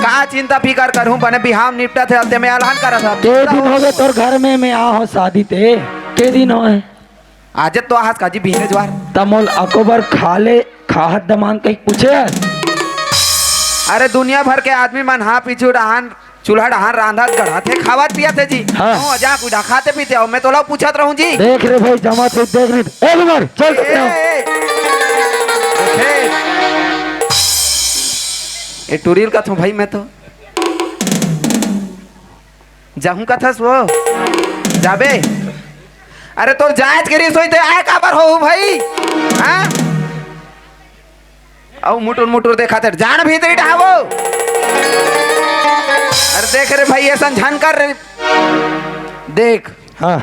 का चिंता फिकर करहूं, बने बिहाव निपटत हे, ते में अलहन करत हस। के दिन होगे तोर घर में मैं आए हों शादी ते? के दिन होगे? आजे तो आहस का जी, बिहने जुवार। त मोल अकोबर खा ले, खाहत दमान कहीं पूछे हस? अरे दुनिया भर के आदमी मन हा पीछू डहान चूल्हा डहान रांधत गढ़त हे, खावत पियत हे जी। हाँ। हो, जा कुछ खाते पीते हो, मैं तोला पूछत रहूं जी। देख रे भाई, जमा तू देख रे। ए कुमार, चल ए, ए, ए। ए टुरी ल कथों भाई, मैं तो जाहूं कथस वो। जाबे। अरे तोर जांच के रिस होई ते आए काबर हो भाई? हाँ? अउ मुटुर मुटुर देखत हे, जान भीतरी डहावो। अरे देख रे भाई, अइसन झन कर रे। देख। हाँ।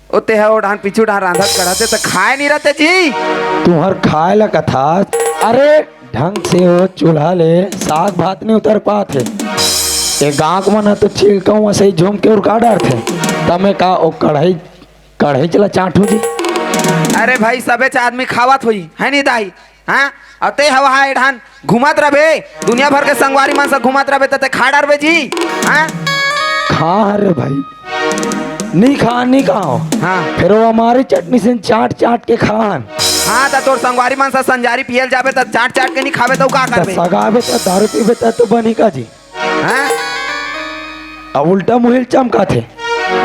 ओ तेहा ओ डहान पीछू डहान रांधत गढ़त हे त खाए नइ रहते जी। तुंहर खाए ला कथस। अरे ढंग से ओ चूल्हा ले साग भात नइ उतर पात हे। ए गांव के मन ह तो छिलका म सही झूम के उरका डरथे। त मैं का ओ कढ़ाई कढ़ाई चला चांटहूं जी। अरे भाई, सबेच आदमी खावत होही, हे नी दाई? हाँ? अउ ते हवा हा ए डहान घूमत रहबे, दुनिया भर के संगवारी मन से घूमत रहबे, त ते खा डरबे जी। हाँ? खा रे भाई, नी खा, नी खाओ। हाँ। फेर ओ अमारी चटनी से चाट चाट के खान। हाँ, त तोर संगवारी मन से संजारी पियल जाबे, त चाट चाट के नी खाबे, त का त करबे? सगाबे, त दारू पीबे, त तो बनी का जी? हाँ? अब उल्टा मुहिल चमकाथे।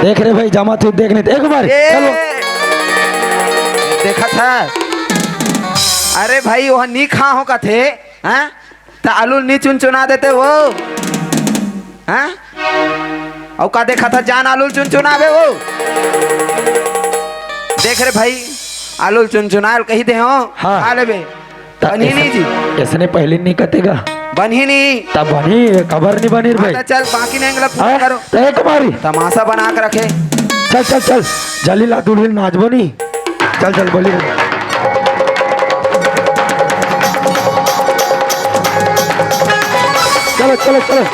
देख रे भाई, जमा तू देख नहीं, एक बार, ए, चलो। देखत हे। अरे भाई, ओह नी खा हों कथे, हाँ? त आलू ल नी चुनचुना देते वो, हाँ? अउ का देखत हे, जान आलू ल चुनचुनाबे वो। देख रे भाई, आलू ल चुनचुनाए ल कहि दे हों, हाँ। खा लेबे। त बनही नी जी। अइसने पहिली नी कथे गा। बनही नी। त बनही, काबर नी बनही रे भाई? हाँ, त चल, बाकी नेंग ला पूरा हाँ? करो। त एक बारी। तमाशा बना के रखे। चल, चल, चल। जल्दी ला दुल्हिन नाचबो नी। चल, चल, बोली। चलो, चलो, चलो।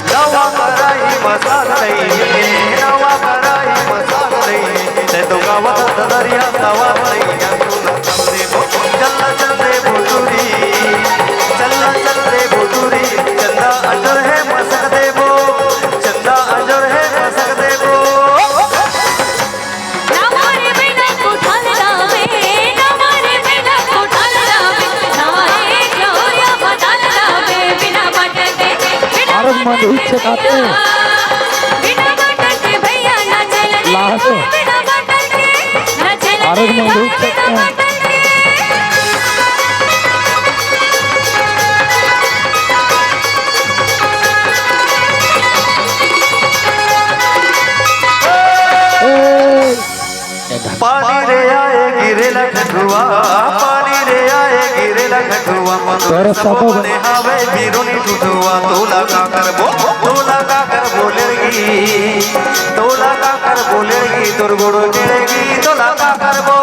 नवा कराई म साग नइ हे, नवा कराई म साग नइ हे, तैं तो गावत हस दरिया सवाद नइ हे। चल चल रे भोटुरी, चल चल रे भोटुरी, चंदा अंजोर हे मसक देबो, चंदा अंजोर हे मसक देबो। अरे मधु छकाते। लाहसो। अरे मधु छकाते। ए। पानी रे आए गिरे ला खटुआ, पानी रे आए गिरे ला खटुआ, तोर सब बने हावे बिरुनी टुटुआ, तोला का करबो, तोला का करबो लेगी, तोला का करबो लेगी, तोर गोड़ गिरेगी, तोला का करबो,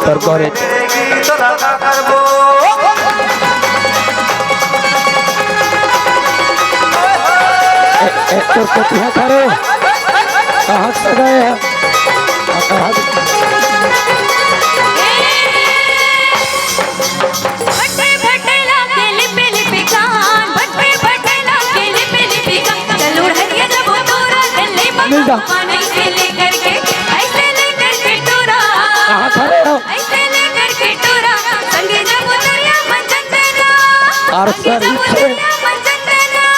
तोर गोड़ गिरेगी, तोला का करबो। ए, ए, तोर कतिहा खा रे? कहाँ से गए हैं? आ, कहाँ से? भट्टे भट्टे लागे लिपि लिपि कान, भट्टे भट्टे लागे लिपि लिपि कान। चल उड़ैया जब तोरा गले मिल जा। पगवा नहीं खेले करके, ऐसे लेकर के टोरा। कहाँ खड़े हो? ऐसे लेकर के टोरा, संगे जब दरिया मंजन तेरा। और संगे सर जब पीछे। दरिया मंजन तेरा।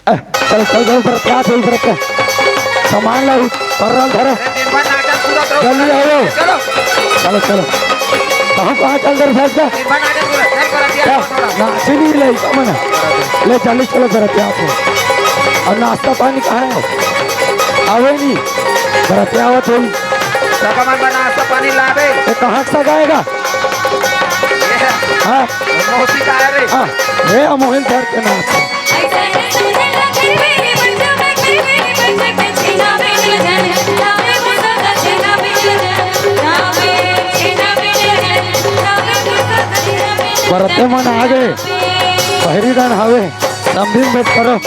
अ, चल, चल, चल, बरतिया, चल, बरतिया। सामान ला, परल धरो। अरे, दिन भर नाटक कूदत रहो। जल्दी आओ। चलो। चलो, चलो। कहाँ, कहाँ चल दे भैंस का? दिन भर नाटक कूदत, चल, बरतिया क्या? थोड़ा। नाची नहीं ले, कमन। ले, जल्दी चलो, बरतिया को। और नाश्ता पानी कहाँ है? आवे नहीं। बरतिया आवत होई। सगा मन बर नाश्ता पानी लाबे। वो कहाँ से सगा आएगा? ये हाँ। मौसी का है रे। हाँ, ये अमोहिल धर के नाच। बरते मन आ गए, पहिरी डन हवे, समधिन भेंट करो।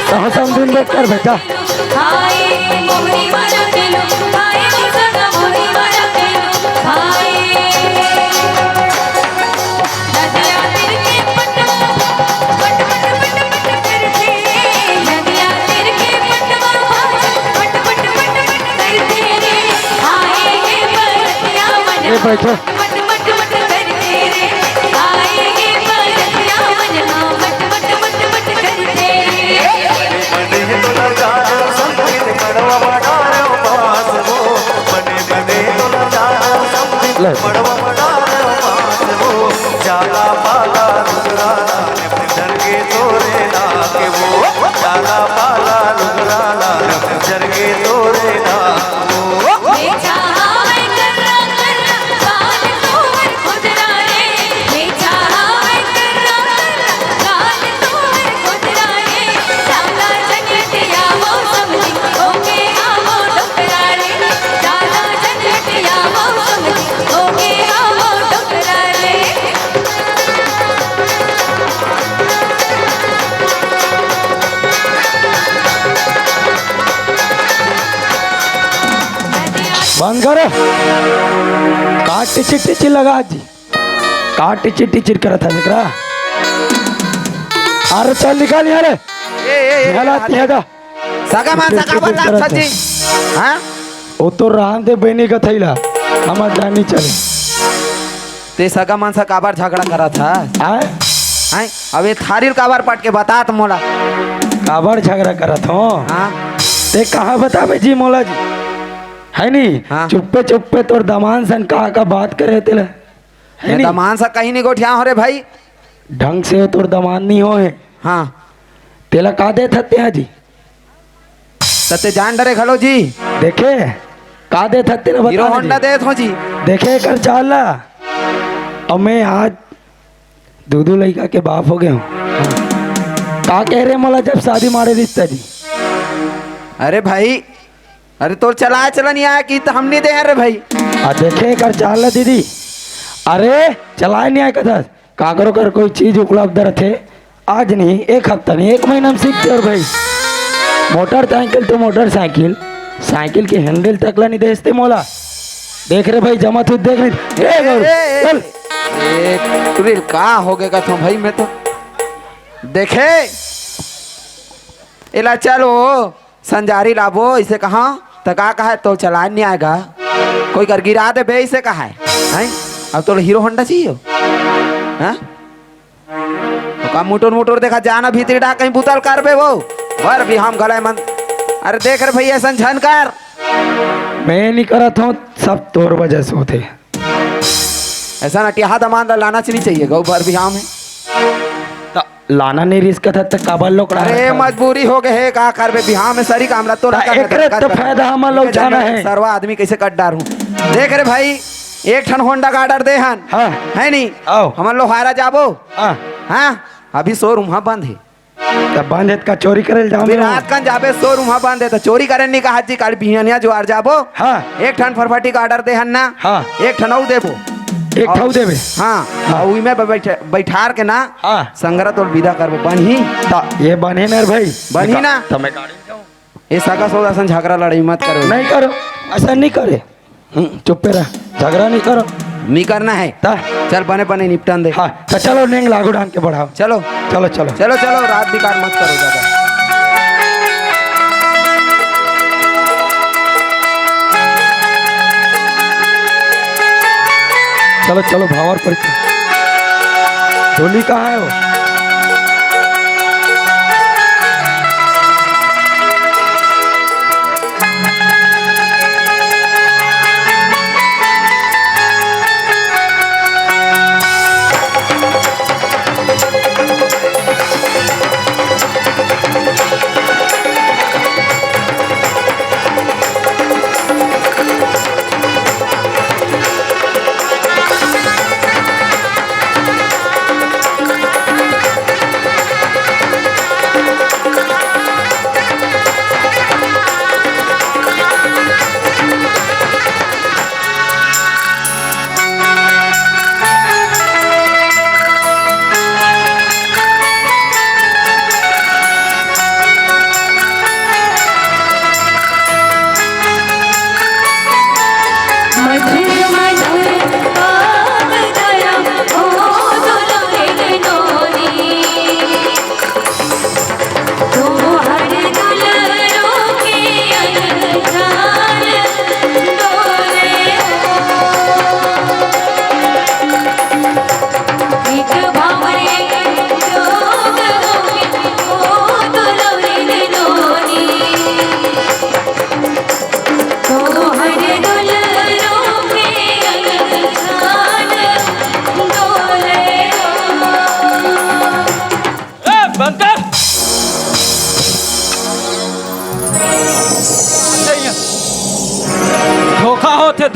कहाँ समधिन भेंट कर बेटा? ये बैठो। ले। बंद कर। का टिचिर टिचिर लगा जी? का टिचिर टिचिर करत हस एकरा? अरे चल निकल यहाँ रे। ए, ए, ए, निकल ए, आ, यहाँ जा। सगा मन से काबर लाग सच्ची? हाँ? वो तो राम दे बहनी का थैला, हम जानी चले। ते सगा मन से काबर झगड़ा करत हस? आय? हैं? अब ये थारी ल काबर पट के बता त मोला। काबर झगड़ा करत हो? हाँ। ते कहाँ बताबे जी मोला जी? है नी? हाँ। चुप्पे चुप्पे तोर दमान सन का का बात करे तेला? है मैं नी? दमान सा कहीं नहीं गोठिया हो रे भाई। ढंग से तोर दमान नहीं हो है। हाँ। तेला का देत हत्या जी? तते जान डरे घलो जी। देखे, का देत हत्या ना बता हीरो जी। होंडा देत हो जी। देखे कर चाल ला। अब मैं आज दू दू लइका के बाप हो गए हूँ। का कह रहे मोला जब शादी मारे रिश्ता जी? अरे भाई, अरे तोर चलाए चला नहीं आया कि त हम नहीं दे हैं रे भाई। आ देखे कर चाल ला दीदी। अरे चलाए नहीं आया कदस। काकरो कर कोई चीज उपलब्ध रथे, आज नहीं, एक हफ्ता नहीं, एक महीना में सीखते और भाई। मोटरसाइकिल तो मोटरसाइकिल, साइकिल के हैंडल तक ला नहीं देसते मोला। देख रे भाई, जमा तू देख रही। ए गौर, ए, ए, चल। ए, तुरिल का हो गए कथों भाई, मैं तो देखे। एला चल वो संजारी लाबो, इसे कहा, त का कहा, तो चलान नहीं आएगा, कोई कर गिरा दे बे, इसे कहा है, हैं? अब तो हीरो होंडा चाहिए, हैं? तो का मोटर मोटर देखा, जाना भीतरी डा कहीं बुतल करबे वो, बर भी हम गलाए मन। अरे देख रे भैया, ऐसा झन कर। मैं नहीं करत हूँ, सब तोर वजह से होते। ऐसा ना टिहा दमान ला लाना च नहीं चाहिए गौ भर बिहाव में। त लाना नहीं रिस्क था त काबर लोग रहा अरे था? मजबूरी हो गए है, का करबे बिहाव में सरी काम ला तो त लगा एकरे त फायदा हमन लोग जाना है। सरवा आदमी कैसे कट डार हूँ। देख रे भाई, एक ठन होंडा का ऑर्डर दे हन। हाँ। है नी? आओ। हमन लोहारा जाबो। हाँ। हाँ, अभी शोरूम हाँ बंद है। त बंद हे त का चोरी करे ल जाओ अभी में? रात कन जाबे, शोरूम ह बंद हे, त चोरी करे नहीं कहा जी, काल बिहनिया जुआर जाबो। हाँ। एक ठन फरफटी का ऑर्डर दे हन ना। हाँ। एक ठन अउ देबो। एक अउ ठन देबे। हाँ। हाँ। अउ इमे बैठ-, बैठार के ना। हाँ। संगरा तोल विदा करबो, बनही? त ये बने न रे भाई। बनही ना? त मैं गाड़ी में जाऊँ। ये सगा सौदा सन झगड़ा लड़ाई मत करो। नहीं करो, ऐसा नहीं करे। हम्म, चुप्पे रह, झगड़ा नहीं करो। नहीं करना है। ता? चल बने बने निपटन दे। हाँ, तो चलो नेंग लागू डांग के बढ़ाओ। चलो। चलो, चलो। चलो, चलो, रात बेकार मत करो ज्यादा। चलो, चलो, भावर पर ढोली कहाँ है वो?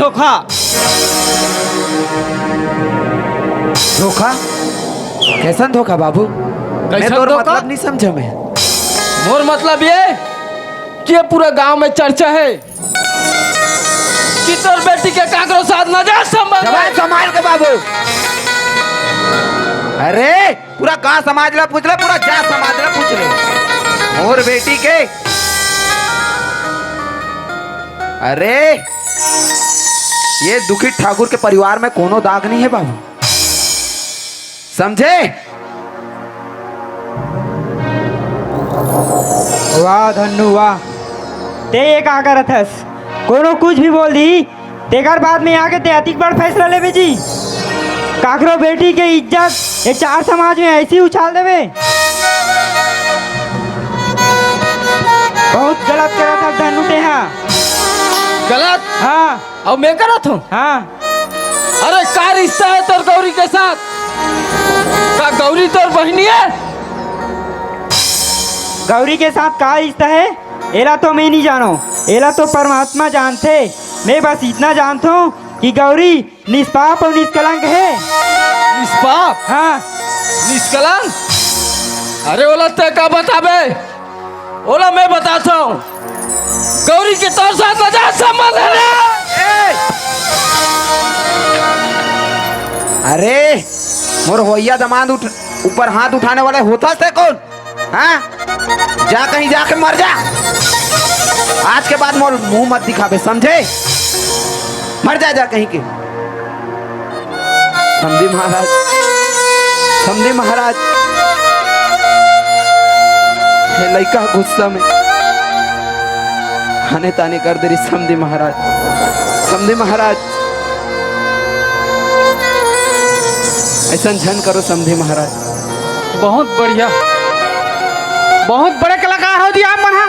धोखा। धोखा? कैसन धोखा बाबू? मैं कैसन तोर धोखा? मतलब नहीं समझा मैं। मोर मतलब ये कि ये पूरा गांव में चर्चा है कि तोर बेटी के काकरो साथ नाजायज संबंध जबान है। संभाल के बाबू। अरे, पूरा गांव समाज ला पूछ ले, पूरा जा समाज ला पूछ ले। मोर बेटी के, अरे, ये दुखी ठाकुर के परिवार में कोनो दाग नहीं है बाबू, समझे? वाह धन्नू वाह, ते ये का करत हस? कोनो कुछ भी बोल दी, तेकर बाद में आके ते अतिक बड़ फैसला लेबे जी। काकरो बेटी के इज्जत ये चार समाज में ऐसी उछाल देबे। बहुत गलत करत हस धन्नू ते हा। गलत? हाँ। अउ मैं करत हूँ? हाँ। अरे का रिश्ता है तोर गौरी के साथ? का गौरी तोर बहिनी है? गौरी के साथ का रिश्ता है, एला तो मैं नहीं जानो, एला तो परमात्मा जानथे। मैं बस इतना जानता हूँ कि गौरी निष्पाप अउ निष्कलंक है। निष्पाप? हाँ। निष्कलंक? अरे ओला ते का बताबे? ओला मैं बताता हूँ। गौरी के तोर साथ नाजायज संबंध है ना? ए! अरे, मोर होइया दमांद उठ-, ऊपर हाथ उठाने वाले होथस ते कोन? हाँ? जा कहीं जाके मर जा। आज के बाद मोर मुंह मत दिखाबे, समझे? मर जा, जा कहीं के। समधी महाराज, समधी महाराज, हे लइका गुस्सा में आने ताने कर दे रही समधी महाराज, समधी महाराज, ऐसा झन करो समधी महाराज। बहुत बढ़िया, बहुत बड़े कलाकार हो जी आप मन हा।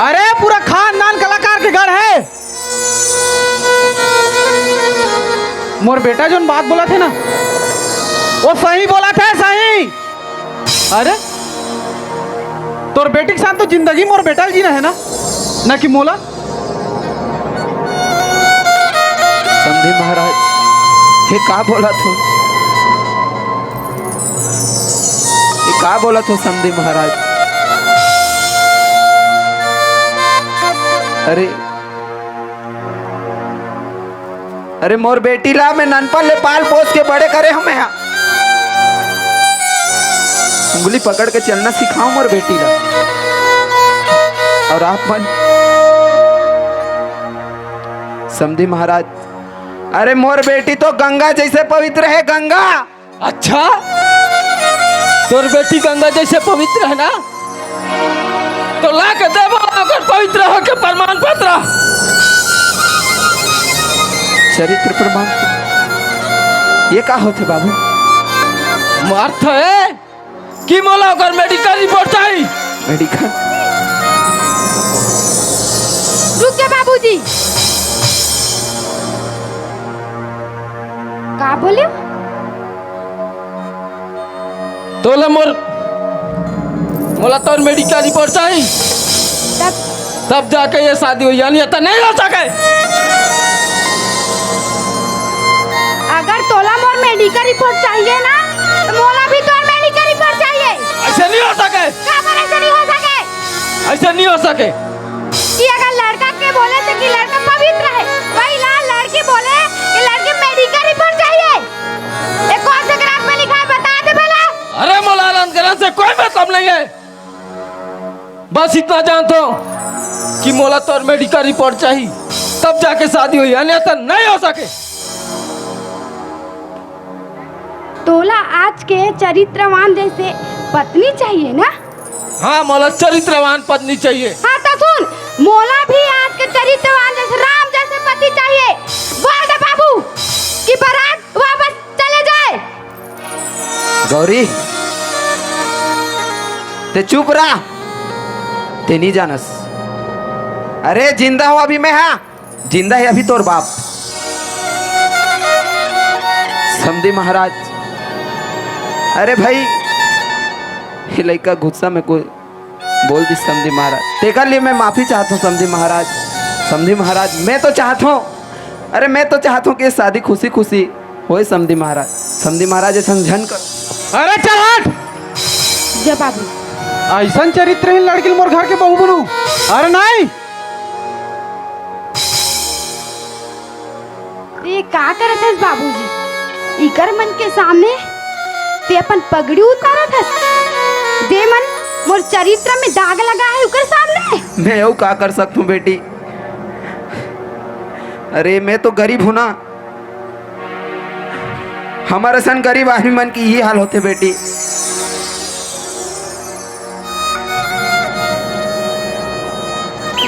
अरे पूरा खानदान कलाकार के गढ़ है। मोर बेटा जोन बात बोलत हे ना, वो सही बोलत हे, सही। अरे, तोर बेटी के साथ तो जिंदगी मोर बेटा ल जीना हे ना, ना कि मोला? समधी महाराज, हे का बोलत हो? ये का बोलत हो समधी महाराज? अरे, अरे मोर बेटी ला मैं ननपन ले पाल पोस के बड़े करे हूँ मैं हा। उंगली पकड़ के चलना सिखाओ मोर बेटी ला। और आप मन समधी महाराज, अरे मोर बेटी तो गंगा जैसे पवित्र है, गंगा। अच्छा, तोर बेटी गंगा जैसे पवित्र है ना, तो ला के दे मोला ओकर पवित्र होके प्रमाण पत्र। चरित्र प्रमाण? ये का होथे बाबू? अर्थ है कि मोला ओकर मेडिकल रिपोर्ट चाही। मेडिकल? रुक जा बाबूजी। का बोले? तोला मोर, मोला तोर मेडिकल रिपोर्ट चाही। तब? तब जाके ये शादी होही, यानी ऐसा नहीं हो सके। अगर तोला मोर मेडिकल रिपोर्ट चाहिए ना, तो मोला भी तोर मेडिकल रिपोर्ट चाहिए। ऐसे नहीं हो सके। काबर ऐसे नहीं हो सके? ऐसे नहीं हो सके। कि अगर लड़का के बोले थे कि लड़का पवित्र है, वही ला लड़की बोले कि लड़की मेडिकल रिपोर्ट चाहिए। ये कौन से ग्रंथ में लिखा है, बता दे भला। अरे मोला ग्रंथ से कोई मतलब नहीं है, बस इतना जानता हूँ कि मोला तोर मेडिकल रिपोर्ट चाहिए, तब जाके शादी होही, अन्यथा नहीं हो सके। तोला आज के चरित्रवान जैसे पत्नी चाहिए ना? हाँ, मोला चरित्रवान पत्नी चाहिए। हाँ, तो सुन, मोला भी आज के चरित्रवान जैसे, राम जैसे पति चाहिए। बोल दे बाबू कि बारात वापस चले जाए। गौरी, ते चुप रह, ते नहीं जानस। अरे जिंदा हूँ अभी मैं, हाँ। जिंदा है अभी तोर बाप। समधी महाराज, अरे भाई, ये लइका गुस्सा में कोई बोल दिस समधी महाराज, तेकर लिए मैं माफी चाहत हूँ समधी महाराज। समधी महाराज, मैं तो चाहत हूँ, अरे, मैं तो चाहत हूँ कि ये शादी खुशी खुशी होए, समधी महाराज। समधी महाराज, ऐसन झन कर। अरे चल हट। जय बाबू। ऐसन चरित्रहीन लड़की ल मोर घर के बहू बनू? अरे नहीं। ये का करत हस बाबूजी? इकर मन के सामने ते अपन पगड़ी उतारत हस? जे मन मोर चरित्र में दाग लगा है, उकर सामने? मैं अउ का कर सकत हूँ बेटी? अरे, मैं तो गरीब हूँ ना, हमर असन गरीब आदमी मन के ये हाल होथे बेटी।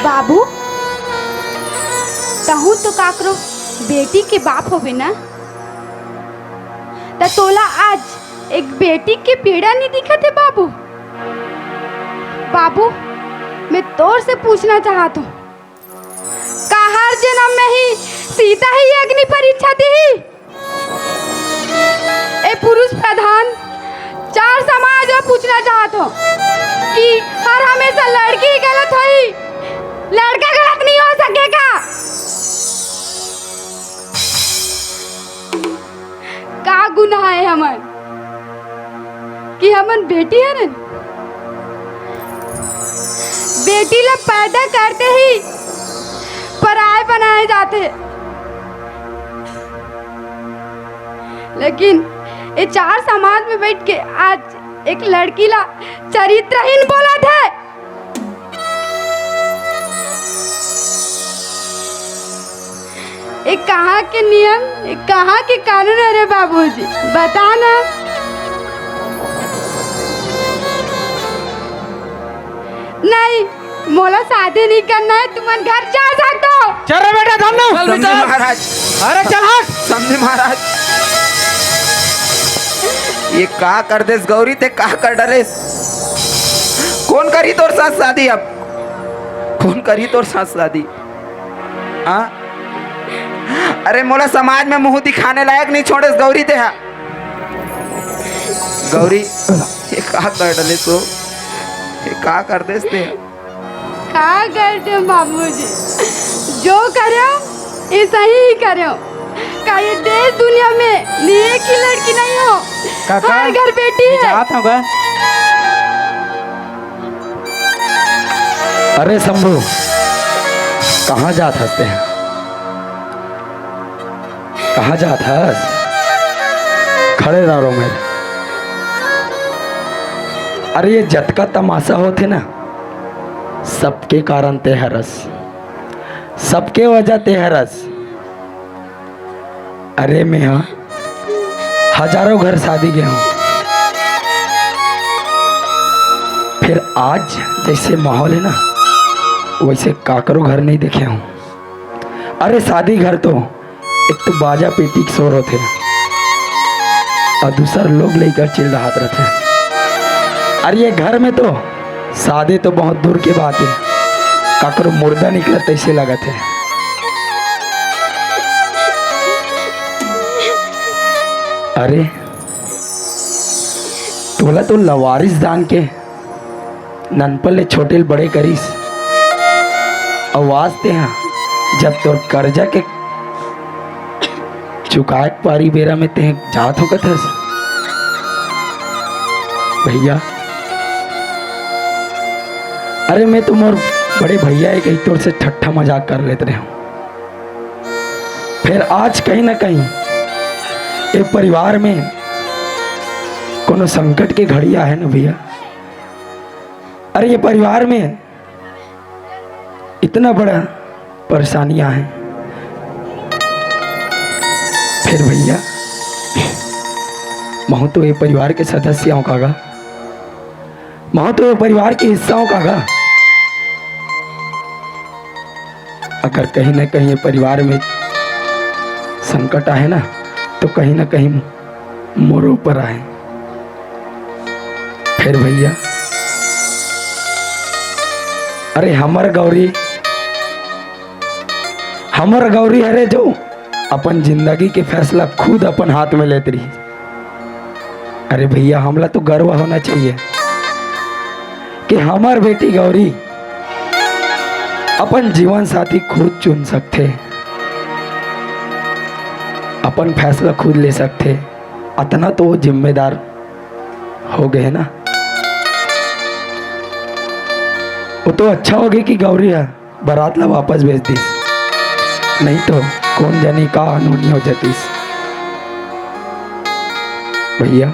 बाबू, तहूँ तो काकरो बेटी के बाप होबे ना, त तोला आज एक बेटी के पीड़ा नहीं दिखत है बाबू? बाबू, मैं तोर से पूछना चाहत हूँ, का हर जन्म में ही सीता ही अग्नि परीक्षा दी? ए पुरुष प्रधान चार समाज में पूछना चाहत हूँ कि हर हमेशा लड़की ही गलत होई, लड़का गलत नहीं हो सकेगा? का गुनाह है हमन कि हमन बेटी हरन? बेटी ला पैदा करते ही पराय बनाए जाथे, लेकिन ये चार समाज में बैठ के आज एक लड़की ला चरित्रहीन बोलत है। ये कहाँ के नियम, ये कहाँ के कानून है रे बाबूजी? बता ना। नहीं, मोला शादी नहीं करना है, तुमन घर जा सकते हो। चल रे बेटा, धन्नो। चल समधी बेटा। महाराज। अरे चल हट। समधी महाराज, ये का कर देस गौरी, ते का कर डरेस? कौन करी तोर साथ शादी अब? कौन करी तोर साथ शादी? हाँ? अरे मोला समाज में मुंह दिखाने लायक नहीं छोड़ेस गौरी ते हा। गौरी, ये का कर डले तो? ये का कर देस ते? का कर दे बाबूजी, जो करे ये सही ही करे। का ये देश दुनिया में एक ही लड़की नहीं हो? काका, हर घर बेटी मैं है। जात हूँ गा। अरे शंभू, कहाँ जात हस ते? कहाँ जात हस? खड़े रह रो मैं। अरे ये जतका तमाशा होथे ना, सबके कारण ते हरस, सबके वजह ते हरस। अरे मैं हा हजारों घर शादी गए हूँ, फिर आज जैसे माहौल है ना, वैसे काकरो घर नहीं देखे हूँ। अरे शादी घर तो एक तो बाजा पेटी के शोर होथे, और दूसर लोग लेकर चिल्लात रहथे। अरे ये घर में तो शादी तो बहुत दूर के बात है, काकरो मुर्दा निकलत तैसे लगत है। अरे तोला तो लवारिस दान के ननपन ले छोटे ले बड़े करिस। अउ आज तेहा जब तोर करजा के चुकाए के पारी बेरा में तेह जात हो कथस भैया। अरे मैं तो मोर बड़े भैया हे कही तोर से ठट्ठा मजाक कर लेत रहे हूँ। फिर आज कहीं ना कहीं ये परिवार में कोनो संकट के घड़ी आहे ना भैया। अरे ये परिवार में इतना बड़ा परेशानियां हैं। फिर भैया महूं तो ये परिवार के सदस्य हूं कागा, महूं तो ये परिवार के हिस्सा हूं कागा। अगर कहीं ना कहीं ये परिवार में संकट आहे ना तो कहीं ना कहीं मोर ऊपर आहे। फिर भैया अरे हमर गौरी, हमर गौरी हरे जो अपन जिंदगी के फैसला खुद अपन हाथ में लेत रही। अरे भैया हमला तो गर्व होना चाहिए कि हमर बेटी गौरी अपन जीवन साथी खुद चुन सकथे, अपन फैसला खुद ले सकथे, अतना तो वो जिम्मेदार हो गए ना। वो तो अच्छा हो गए कि गौरी ह बारात ला वापस भेज दिस, नहीं तो कोन जनी का अनहोनी हो जातिस। भैया,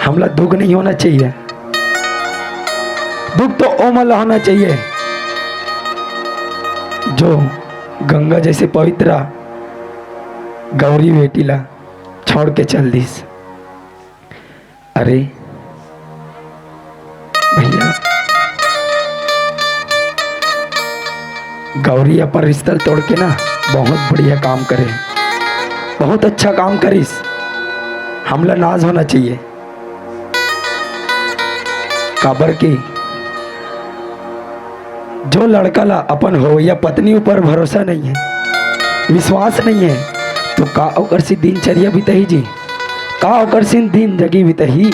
हमला दुख नहीं होना चाहिए, दुख तो ओमन ला होना चाहिए जो गंगा जैसे पवित्र गौरी बेटी ला छोड़ के चल दिस। अरे भैया, गौरी अपन रिश्ता तोड़ के ना बहुत बढ़िया काम करे, बहुत अच्छा काम करिस। हमला नाज होना चाहिए, काबर कि जो लड़का ला अपन होवइया पत्नी ऊपर भरोसा नहीं है, विश्वास नहीं है, तो का ओकर से दिनचर्या बिताही जी, का ओकर से दिन जगी बिताही?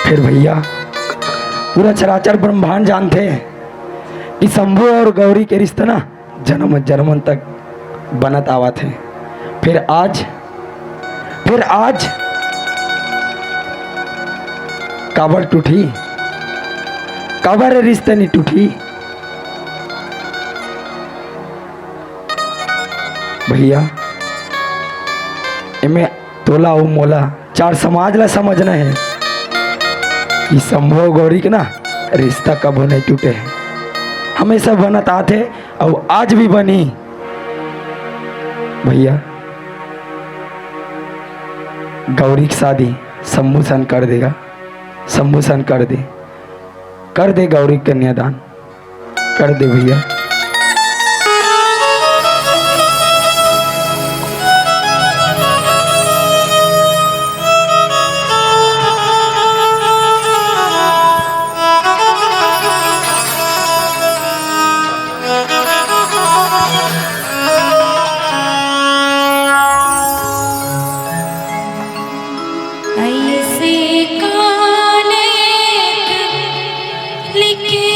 फिर भैया, पूरा चराचर ब्रह्मांड जानथे कि शंभू और गौरी के रिश्ता ना जन्म जन्मन तक बनत आवत हे। फिर आज, फिर आज काबर टूटही? काबर ये रिश्ता नहीं टूटही? भैया, एमे तोला अउ मोला, चार समाज ला समझना हे कि शंभू गौरी के ना रिश्ता कभू नहीं टूटे हे, हमेशा बनत आथे अउ आज भी बनही। भैया, गौरी के शादी शंभू सन कर देगा, शंभू सन कर दे, कर दे गौरी कन्यादान, कर दे भैया। ऐसे काले लिखे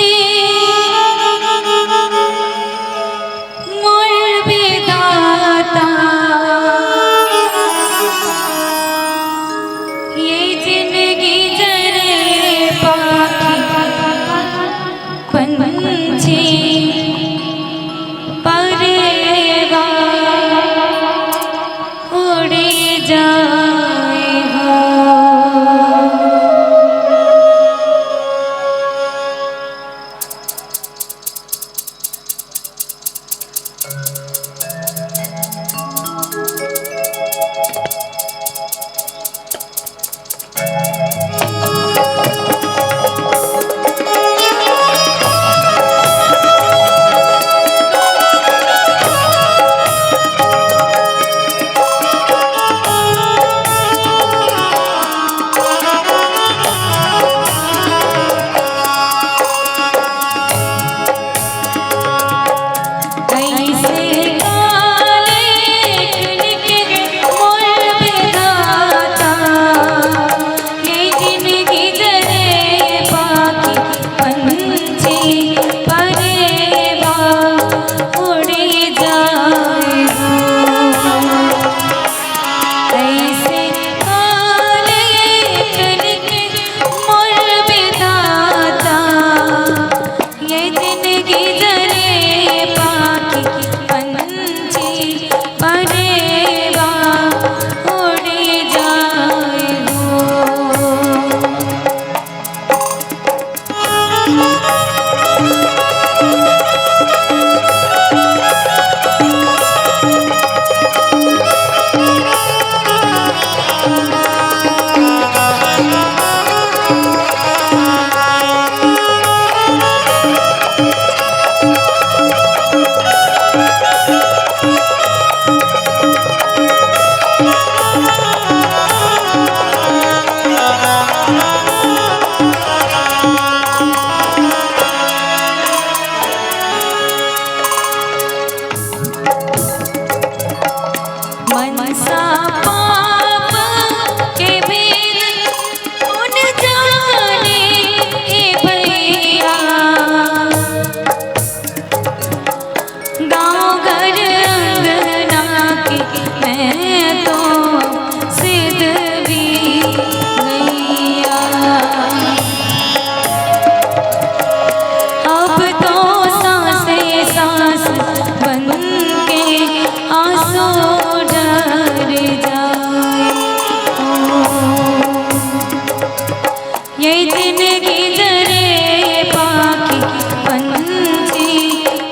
ये जिंदगी जरे पाखी पंछी,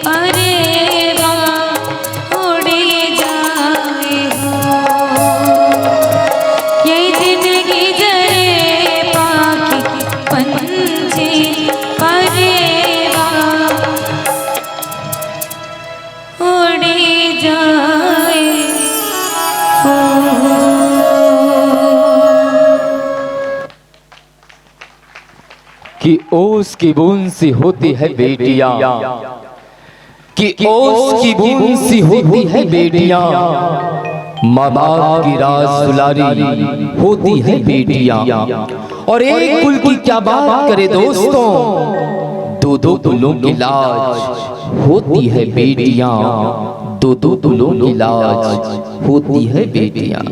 अरे वाह, उड़ी जाए हो। ये जिंदगी जरे पाखी पंछी, अरे वाह, उड़ी जाए हो। कि ओस की बूंद सी होती है बेटियां, कि ओस की बूंद सी होती है बेटियां, माँ बाप की राज दुलारी होती है बेटियां। और एक कुल की क्या बात करे दोस्तों, दो दो कुलों की लाज होती है बेटियां, दो दो कुलों की लाज होती है बेटियां।